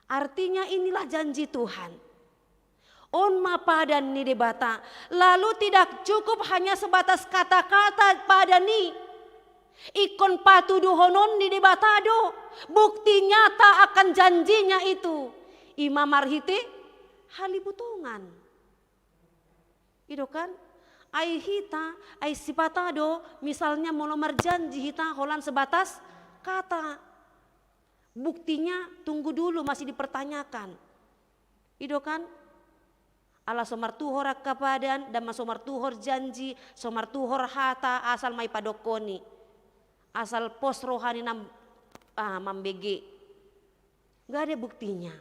Artinya inilah janji Tuhan. On ma padan ni Debata. Lalu tidak cukup hanya sebatas kata-kata padan i. Ingkon patuduhonon ni Debata do bukti nyata akan janjinya itu. I ma marhite halibutongan. I do kan? Ai hita, ai sipata do, misalnya molo marjanji hita holan sebatas kata. Buktinya tunggu dulu, masih dipertanyakan. I do kan? Ala so martuhor angka padan, ndang ma so martuhor janji, so martuhor hata, asal ma ipadokkon i. Asal pos rohani nam, ah, mambege. Nggak ada buktinya.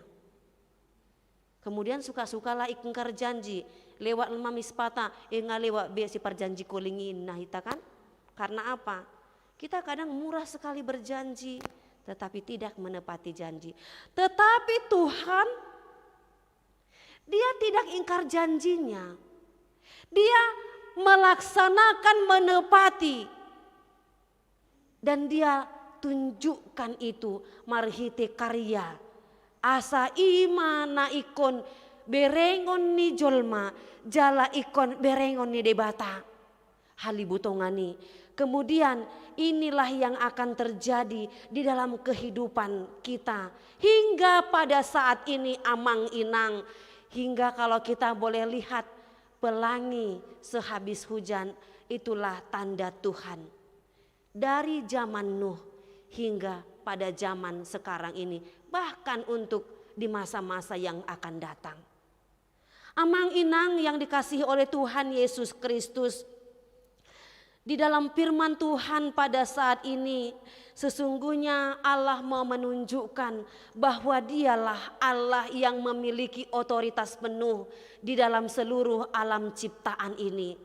Kemudian suka-sukalah ingkar janji, lewat ma sipata, eh, nggak lewat be siparjanji koling i, ninna hita kan? Karena apa? Kita kadang murah sekali berjanji, tetapi tidak menepati janji. Tetapi Tuhan, Dia tidak ingkar janjinya. Dia melaksanakan, menepati. Dan Dia tunjukkan itu marhite karya. Asa i ma na ingkon berengon ni jolma, jala ingkon berengon ni Debata. Halibutongan i. Kemudian, inilah yang akan terjadi di dalam kehidupan kita. Hingga pada saat ini, amang inang, hingga kalau kita boleh lihat pelangi sehabis hujan, itulah tanda Tuhan. Dari zaman Nuh hingga pada zaman sekarang ini, bahkan untuk di masa-masa yang akan datang. Amang inang yang dikasihi oleh Tuhan Yesus Kristus, di dalam firman Tuhan pada saat ini, sesungguhnya Allah mau menunjukkan bahwa Dialah Allah yang memiliki otoritas penuh di dalam seluruh alam ciptaan ini.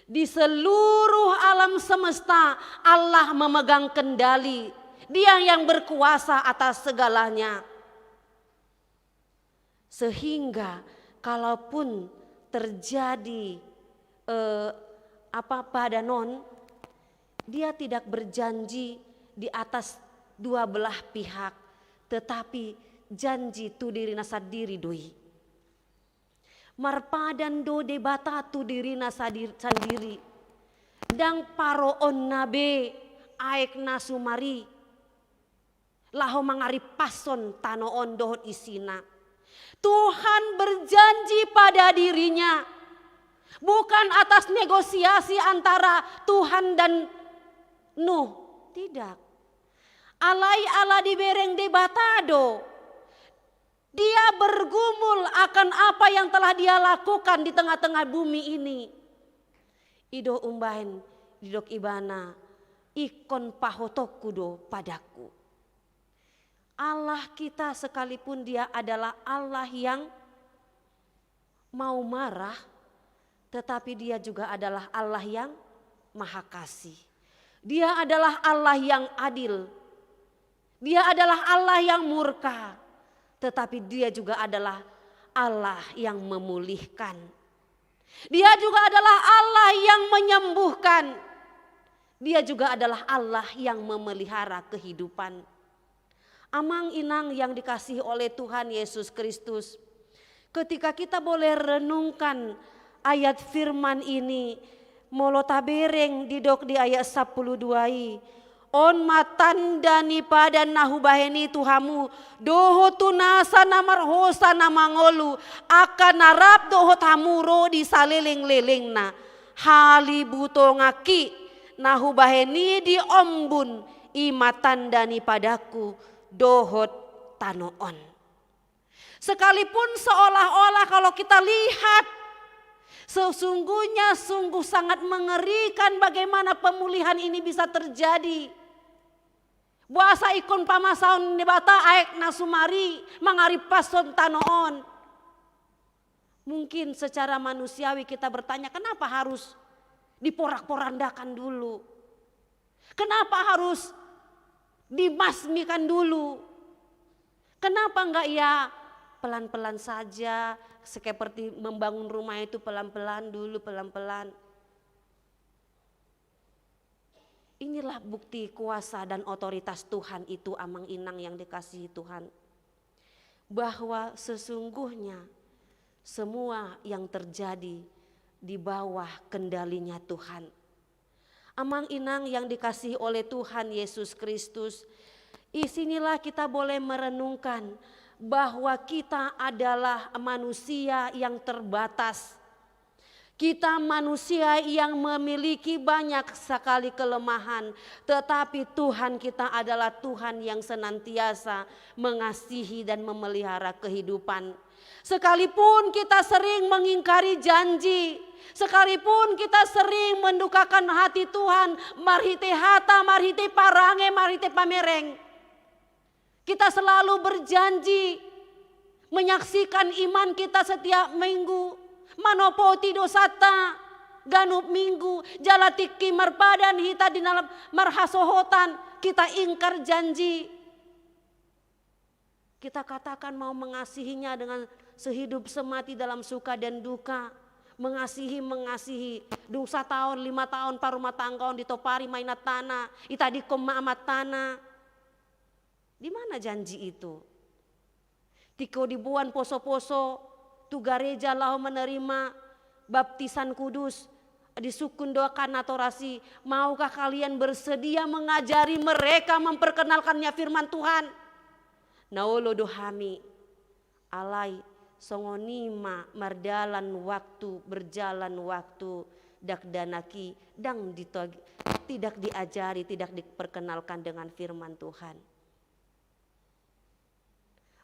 Di seluruh alam semesta, Allah memegang kendali. Dia yang berkuasa atas segalanya. Sehingga kalaupun terjadi, eh, apa, padanon, Dia tidak berjanji di atas dua belah pihak, tetapi janji tu dirina sandiri do i. Marpadan do Debata tu dirina sadi-, sandiri. Ndang paroonna be aek na sumari laho mangarimpashon tano on dohot isina. Tuhan berjanji pada dirinya, bukan atas negosiasi antara Tuhan dan Nuh, tidak. Alai ala dibereng Debata do. Dia bergumul akan apa yang telah Dia lakukan di tengah-tengah bumi ini. I do umbahen didok Ibana, ingkon pahotonku do padangku. Allah kita, sekalipun Dia adalah Allah yang mau marah, tetapi Dia juga adalah Allah yang maha kasih. Dia adalah Allah yang adil. Dia adalah Allah yang murka, tetapi Dia juga adalah Allah yang memulihkan. Dia juga adalah Allah yang menyembuhkan. Dia juga adalah Allah yang memelihara kehidupan. Amang inang yang dikasihi oleh Tuhan Yesus Kristus, ketika kita boleh renungkan ayat firman ini, molo tabereng didok di ayat sampulu dua i, "On ma tanda ni padan na hubahen i tu hamu, dohot tu nasa na marhosa na mangolu, angka na rap dohot hamu ro di saleleng-lelengna. Halibutonganki na hubahen i di ombun, i ma tanda ni padanku dohot tano on." Sekalipun seolah-olah kalau kita lihat, sesungguhnya sungguh sangat mengerikan bagaimana pemulihan ini bisa terjadi. Boasa ingkon pamasahon Debata aek na sumari mangarimpashon tano on? Mungkin secara manusiawi kita bertanya, kenapa harus diporak-porandakan dulu? Kenapa harus dibasmikan dulu? Kenapa enggak ya pelan-pelan saja, seperti membangun rumah itu pelan-pelan dulu, pelan-pelan? Inilah bukti kuasa dan otoritas Tuhan itu, amang inang yang dikasihi Tuhan, bahwa sesungguhnya semua yang terjadi di bawah kendalinya Tuhan. Amang inang yang dikasihi oleh Tuhan Yesus Kristus, di sinilah kita boleh merenungkan bahwa kita adalah manusia yang terbatas. Kita manusia yang memiliki banyak sekali kelemahan, tetapi Tuhan kita adalah Tuhan yang senantiasa mengasihi dan memelihara kehidupan. Sekalipun kita sering mengingkari janji, sekalipun kita sering mendukakan hati Tuhan, marhite hata, marhite parange, marhite pamereng. Kita selalu berjanji menyaksikan iman kita setiap minggu, manopoti dosanta ganup minggu, jala tingki marpadan hita di dalam marhasohotan, kita ingkar janji. Kita katakan mau mengasihinya dengan sehidup semati dalam suka dan duka. Mengasihi, mengasihi. Dung sataon, lima taon, parumatanggaon, ditopari ma inantana, itadingkon ma amantana. Di mana janji itu? Tingki diboan poso-poso tu gareja laho menerima baptisan kudus, disungkun do angka natorasi, "Maukah kalian bersedia mengajari mereka memperkenalkannya firman Tuhan?" Na olo do hami. Alai songon i ma mardalan waktu, berjalan waktu, dakdanak i ndang dito-, tidak diajari, tidak diperkenalkan dengan firman Tuhan.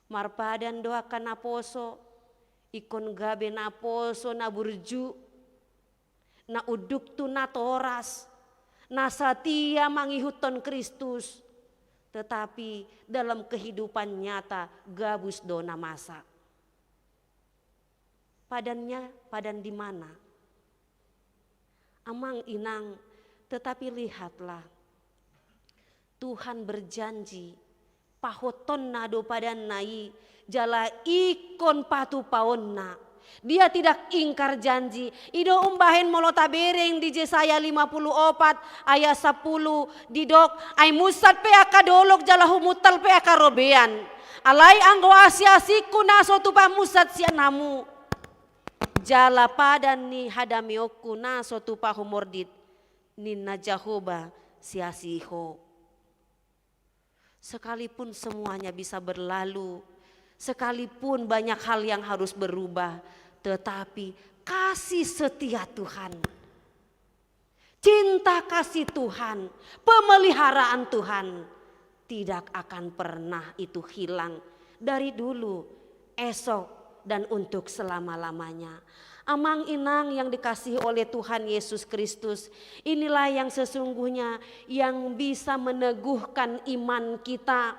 Marpadan do angka naposo, ingkon gabe naposo na burju, na unduk tu natoras, na satia mangihuthon Kristus, tetapi dalam kehidupan nyata gabus do na masa. Padannya, padan di mana? Amang inang, tetapi lihatlah, Tuhan berjanji, pahothonna do padanna i, jala ingkon patupaonna. Dia tidak ingkar janji. I do umbahen molo tabereng di Jesaya lima puluh opat ayat sapuluh, didok, "Ai munsat pe angka dolok jala humuntal pe angka robean. Alai anggo asiasingku na so tupa munsat sian hamu, jala padan ni hadameonku na so tupa humordit," ninna Jahowa siasi ho. Sekalipun semuanya bisa berlalu, sekalipun banyak hal yang harus berubah, tetapi kasih setia Tuhan, cinta kasih Tuhan, pemeliharaan Tuhan tidak akan pernah itu hilang dari dulu, esok, dan untuk selama-lamanya. Amang inang yang dikasihi oleh Tuhan Yesus Kristus, inilah yang sesungguhnya yang bisa meneguhkan iman kita,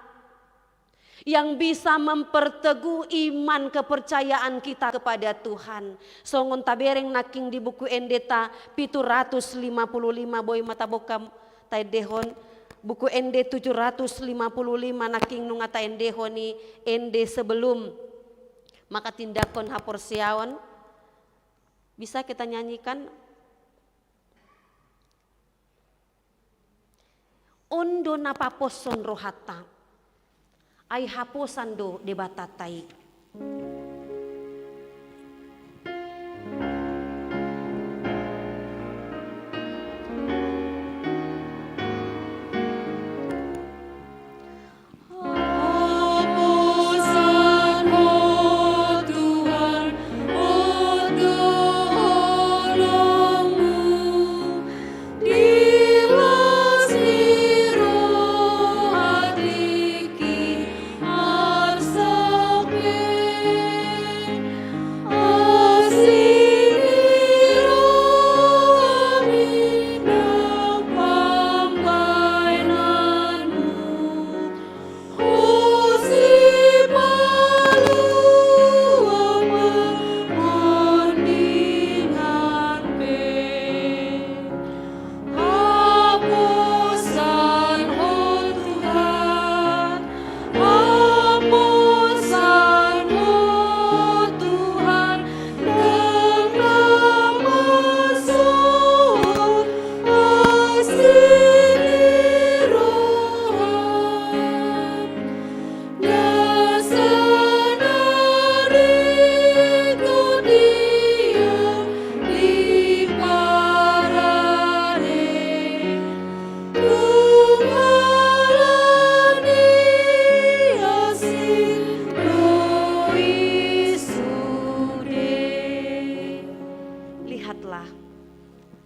yang bisa memperteguh iman kepercayaan kita kepada Tuhan. Songon tabereng nangkin di Buku Endenta pitu ratus lima puluh lima, boi ma tabuka taendehon, Buku Ende tujuh ratus lima puluh lima, nangkin nunga taendehon i ende sebelum maka tindakkon haporseaon. Bisa kita nyanyikan? On do na paposhon rohanta, ai haposan do Debatanta i.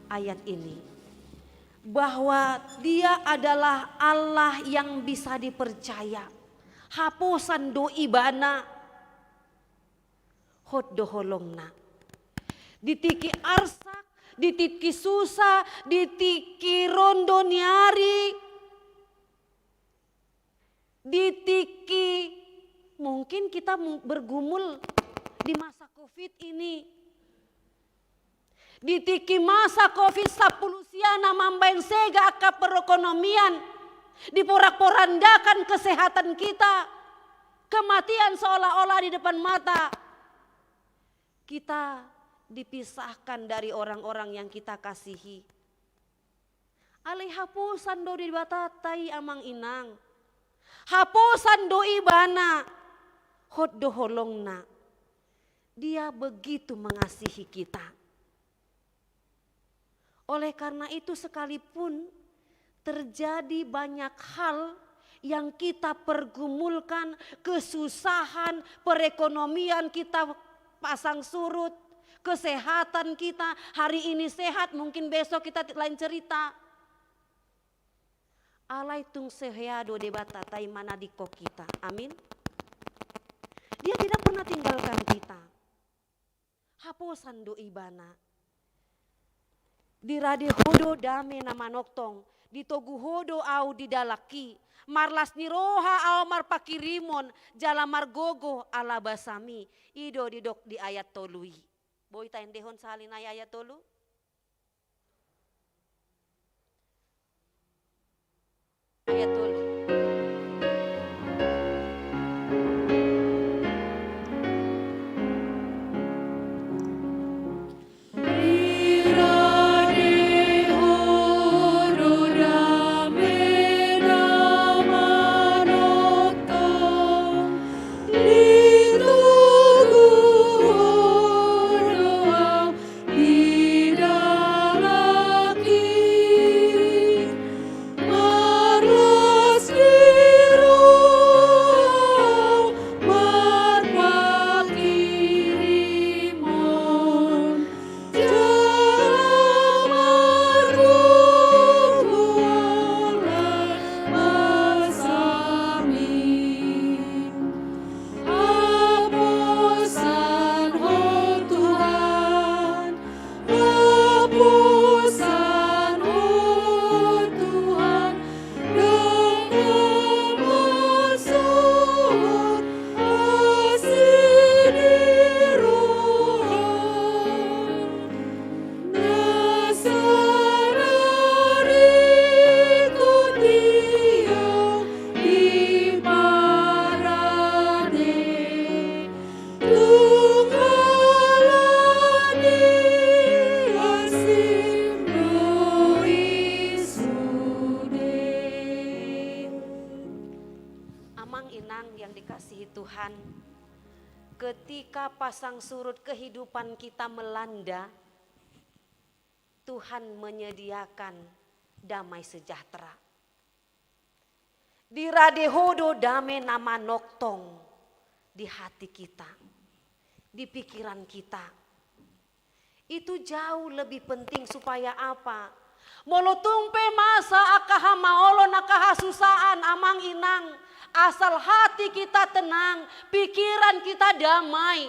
ayat ini, bahwa Dia adalah Allah yang bisa dipercaya. Haposan do Ibana, hot do holongna. Di tingki arsak, di tingki susah, di tingki rondo ni ari, di tingki mungkin kita mu-, bergumul di masa covid ini. Di tingki masa covid sampulu sia na mambaen sega angka perekonomian, diporak-porandakan kesehatan kita, kematian seolah-olah di depan mata. Kita dipisahkan dari orang-orang yang kita kasihi. Alai haposan do Debatanta i, amang inang. Haposan do Ibana, hot do holongna. Dia begitu mengasihi kita. Oleh karena itu, sekalipun terjadi banyak hal yang kita pergumulkan, kesusahan, perekonomian kita pasang surut, kesehatan kita, hari ini sehat, mungkin besok kita ti-, lain cerita. Alai tung so hea do Debatanta i manadingkon hita. Amin. Dia tidak pernah tinggalkan kita. Haposan do Ibana. Dirade Ho do dame na manongtong, ditogu Ho do ahu di dalanki, marlas ni roha ahu marpangkirimon, jala margogo ala basami. I do didok di ayat tolu i. Boi taendehon sahali nai ayat tolu? Ayat tolu. Haposan Ho Tuhan, haposan Ho Tuhan, dongan masuhut asi ni roha. Na sarar ingkon Ia i parade, tung ala ni asi do i sude. Amang inang yang dikasihi Tuhan, ketika pasang surut kehidupan kita melanda, Tuhan menyediakan damai sejahtera. Dirade Ho do dame na manongtong di hati kita, di pikiran kita. Itu jauh lebih penting. Supaya apa? Molo tung pe masa angka hamaolon, angka hasusaan, amang inang, asal hati kita tenang, pikiran kita damai,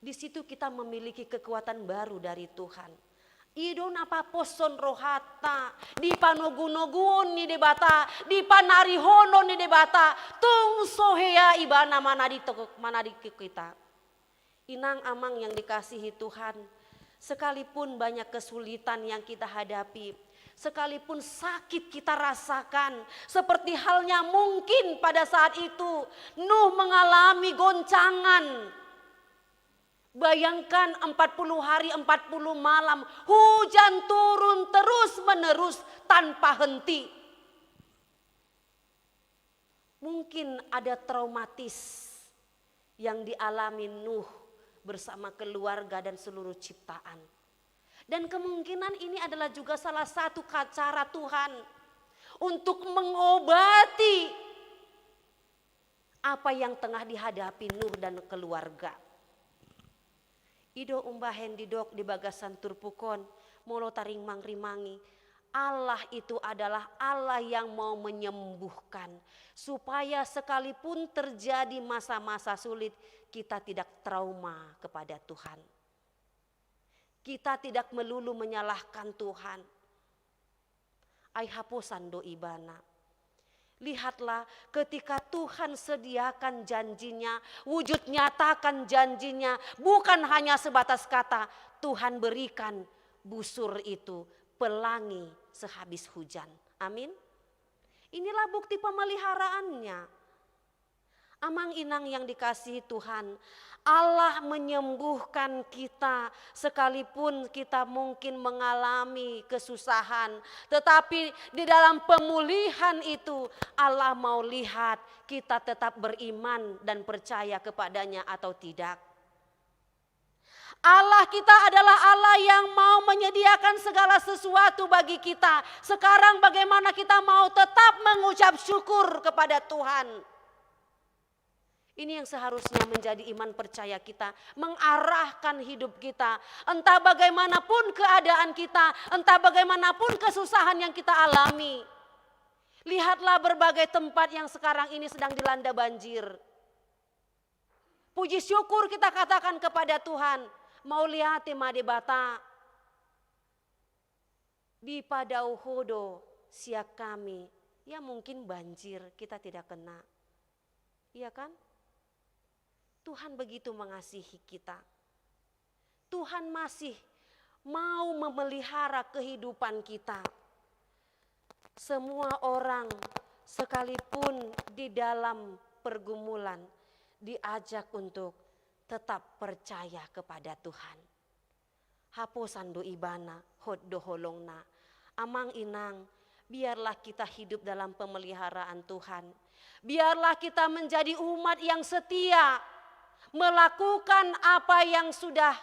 di situ kita memiliki kekuatan baru dari Tuhan. I do na paposhon rohanta, dipanogunoguhon ni Debata, dipanarihonon ni Debata, tung so hea Ibana manadingkon, manadingkon hita. Inang amang yang dikasihi Tuhan, sekalipun banyak kesulitan yang kita hadapi, sekalipun sakit kita rasakan, seperti halnya mungkin pada saat itu Nuh mengalami goncangan. Bayangkan, empat puluh hari, empat puluh malam, hujan turun terus-menerus tanpa henti. Mungkin ada traumatis yang dialami Nuh bersama keluarga dan seluruh ciptaan. Dan kemungkinan ini adalah juga salah satu ka-, cara Tuhan untuk mengobati apa yang tengah dihadapi Nuh dan keluarga. I do umbahen didok di bagasan turpuk on, Molo tarimang-rimangi, Allah itu adalah Allah yang mau menyembuhkan, supaya sekalipun terjadi masa-masa sulit, kita tidak trauma kepada Tuhan. Kita tidak melulu menyalahkan Tuhan. Ai haposan do ibana. Lihatlah, ketika Tuhan sediakan janjinya, wujud nyatakan janjinya, bukan hanya sebatas kata, Tuhan berikan busur itu pelangi sehabis hujan. Amin. Inilah bukti pemeliharaannya. Amang inang yang dikasihi Tuhan, Allah menyembuhkan kita sekalipun kita mungkin mengalami kesusahan, tetapi di dalam pemulihan itu Allah mau lihat kita tetap beriman dan percaya kepada-Nya atau tidak. Allah kita adalah Allah yang mau menyediakan segala sesuatu bagi kita. Sekarang bagaimana kita mau tetap mengucap syukur kepada Tuhan? Ini yang seharusnya menjadi iman percaya kita, mengarahkan hidup kita. Entah bagaimanapun keadaan kita, entah bagaimanapun kesusahan yang kita alami. Lihatlah berbagai tempat yang sekarang ini sedang dilanda banjir. Puji syukur kita katakan kepada Tuhan. Mauliate ma Debata. Dipadao Ho do sian hami. Ya, mungkin banjir kita tidak kena. Iya kan? Tuhan begitu mengasihi kita. Tuhan masih mau memelihara kehidupan kita. Semua orang, sekalipun di dalam pergumulan, diajak untuk tetap percaya kepada Tuhan. Haposan do ibana, hot do holongna. Amang inang, biarlah kita hidup dalam pemeliharaan Tuhan. Biarlah kita menjadi umat yang setia, melakukan apa yang sudah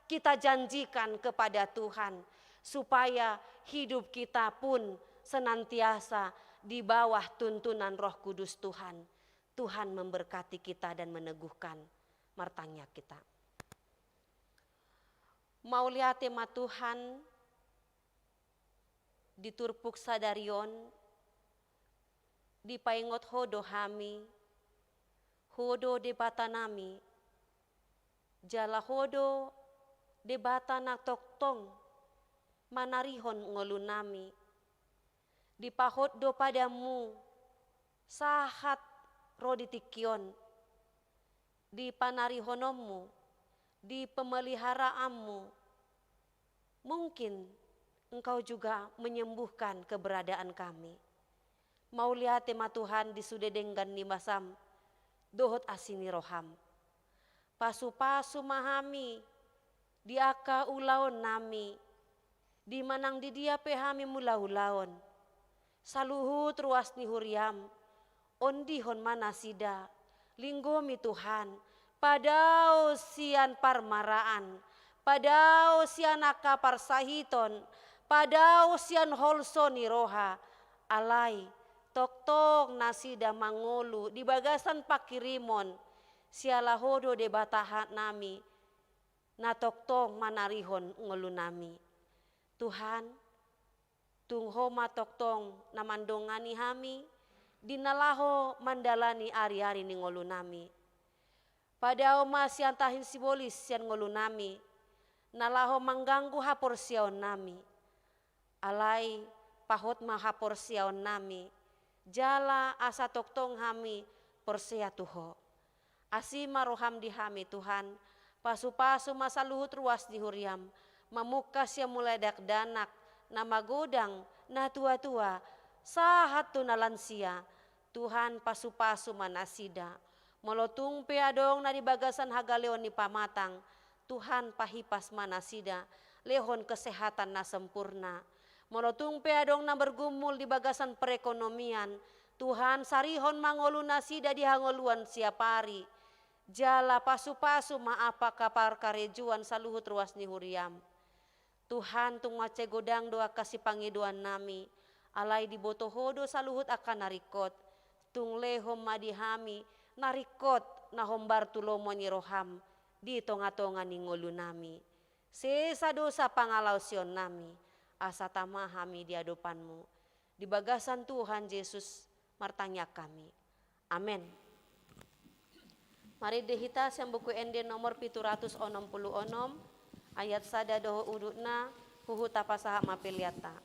kita janjikan kepada Tuhan, supaya hidup kita pun senantiasa di bawah tuntunan Roh Kudus Tuhan. Tuhan memberkati kita dan meneguhkan. Martangiang hita. Mauliate ma Tuhan, di turpuk sadari on, dipaingot Ho do hami, Ho do Debata nami, jala Ho do Debata na tongtong manarihon ngolu nami. Dipahot do padamu sahat ro di tingki on, di panarihononmu, di pemeliharaanmu. Mungkin Engkau juga menyembuhkan keberadaan kami. Mauliate ma Tuhan di sude denggan ni basam dohot asi ni roham. Pasupasu ma hami di angka ulaon nami, di manang di dia pe hami mangula ulaon. Saluhut ruas ni huriam, ondihon ma nasida, linggomi Tuhan, padao sian parmaraan, padao sian angka parsahiton, padao sian holso ni roha, alai tongtong nasida mangolu di bagasan panghirimon, siala Ho do Debata nami, na tongtong manarihon ngolu nami. Tuhan, tung Ho ma tongtong na mandongani hami, di na laho mandalani ari-ari ni ngolu nami. Padao ma sian tahi sibolis sian ngolu nami, na laho mangganggu haporseaon nami. Alai pahot ma haporseaon nami, jala asa tongtong hami porsea tu Ho. Asi ma roham di hami Tuhan, pasupasu ma saluhut ruas ni huriam, mamungka sian mulai dakdanak, na magodang, na tua-tua, sahat tu na lansia. Tuhan, pasupasu ma nasida. Molo tung pe adong na di bagasan hagaleon ni pamatang, Tuhan, pahipas ma nasida, lehon kesehatan na sempurna. Molo tung pe adong na bergumul di bagasan perekonomian, Tuhan, sarihon ma ngolu nasida di hangoluan siapari. Jala pasupasu ma angka parkarejoan saluhut ruas ni huriam. Tuhan, tung mansai godang do angka sipangidoan nami, alai diboto Ho do saluhut angka na ringkot. Tung lehon ma di hami na ringkot na hombar tu lomo ni roham di tonga-tonga ni ngolu nami. Sesa dosa pangalaosionnami, asa tama hami di adopanMu. Di bagasan Tuhan Jesus martangiang hami. Amen. Marende hita sian Buku Ende nomor pitu ratus onom pulu onom, ayat sada dohot udutna, huhut tapasahat ma peleanta.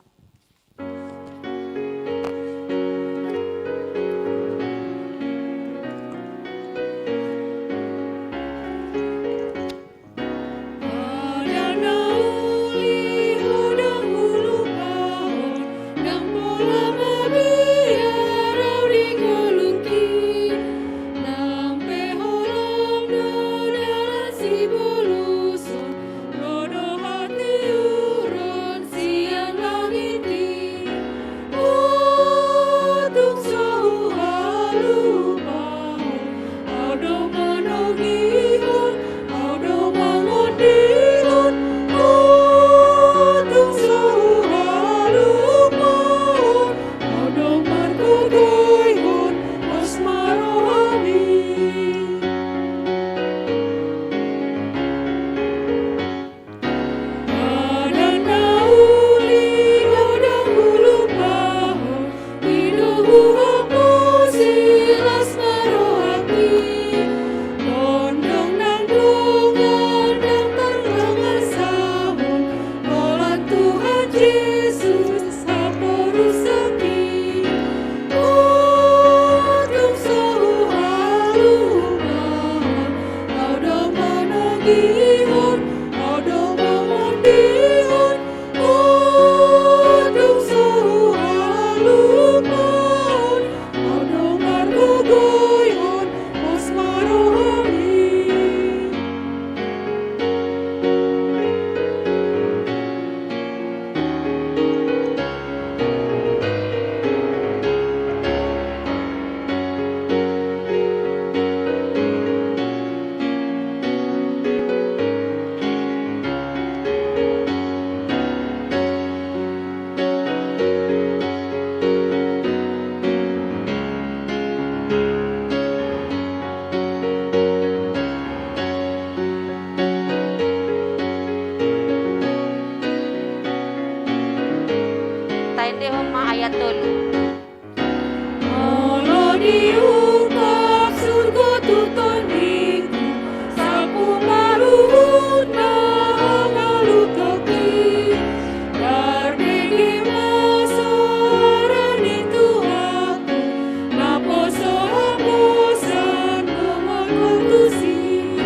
Taendehon ma ayat tolu. Molo diungkap surgo tu tondingku, salpu ma huhut na hangoluan tongkin. Tarbege ma soara ni Tuhanku, naposo haposan dohot tusi.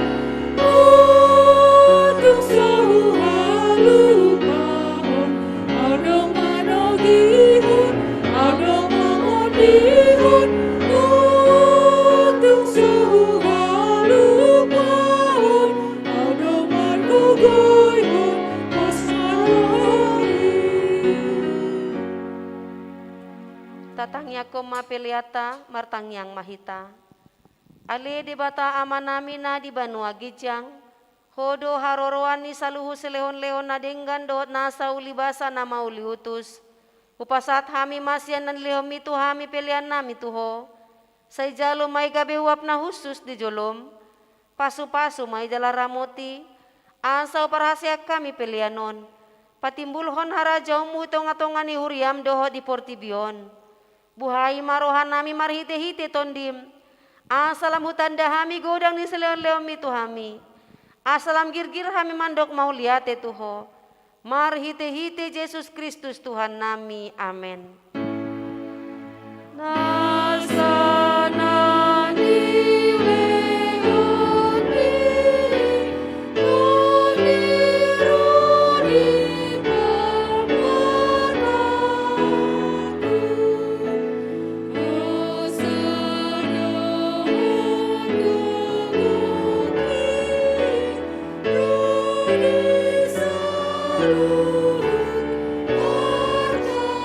Untung so huhalupahon, adong manogihon, adong mangondihon. Untung so huhalupahon, adong margogoihon, pos ma roha i. Tatangiangkon ma peleanta, martangiang ma hita. Ale Debata Amanami na di banua ginjang, Ho do haroroan ni saluhut silehonlehon na denggan dohot nasa ulibasa na mauliutus. Hupasahat hami ma sian na nilehonMi tu hami peleannami tu Ho. Sai jalo ma i gabe uap na hushus di joloM. Pasupasu ma i jala ramoti, asa huparhaseang hami pelean on patimbulhon harajaonMu di tongatonga ni huriaM dohot di portibi on. Buhai ma rohanami marhitehite TondiM, asa lam hutanda hami godang ni silehonlehonMi tu hami, asa lam girgir hami mandok mauliate tu Ho. Marhitehite Jesus Kristus Tuhannami. Amen. Nasa na nilehonMi, Ho di rodi pambahenanku, asa dohot gogohi, ro di saluhut artangku.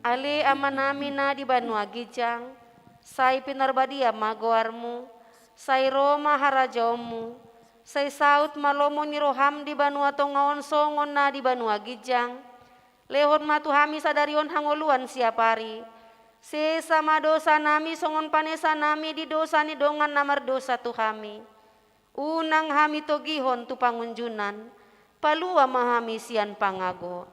Ale Amanami na di banua ginjang, sai pinarbadia ma goarMu, sai ro ma harajaonMu, Sai saut ma lomo ni roham di banua tonga on songon na di banua ginjang. Lehon ma tu hami sadari on hangoluan siapari. Sesa ma dosa nami songon panesa nami di dosa ni dongan na mardosa tu hami. Unang hami togihon tu pangunjunan, palua ma hami sian pangago.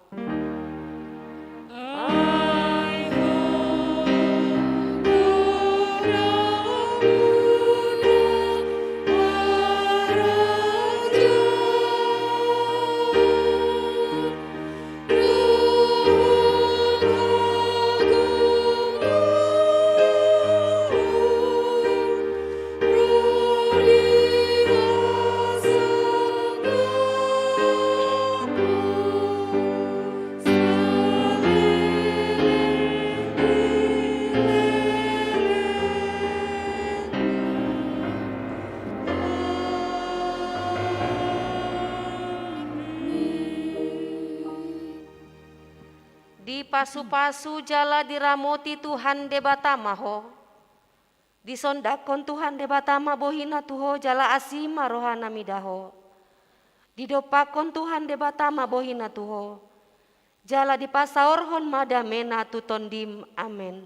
Dipasupasu jala diramoti Tuhan Debata ma ho. Disondangkon Tuhan Debata ma bohina tu ho jala asi ma rohana mida ho. Didompakkon Tuhan Debata ma bohina tu ho jala dipasaorhon ma damena tu tondim. Amen.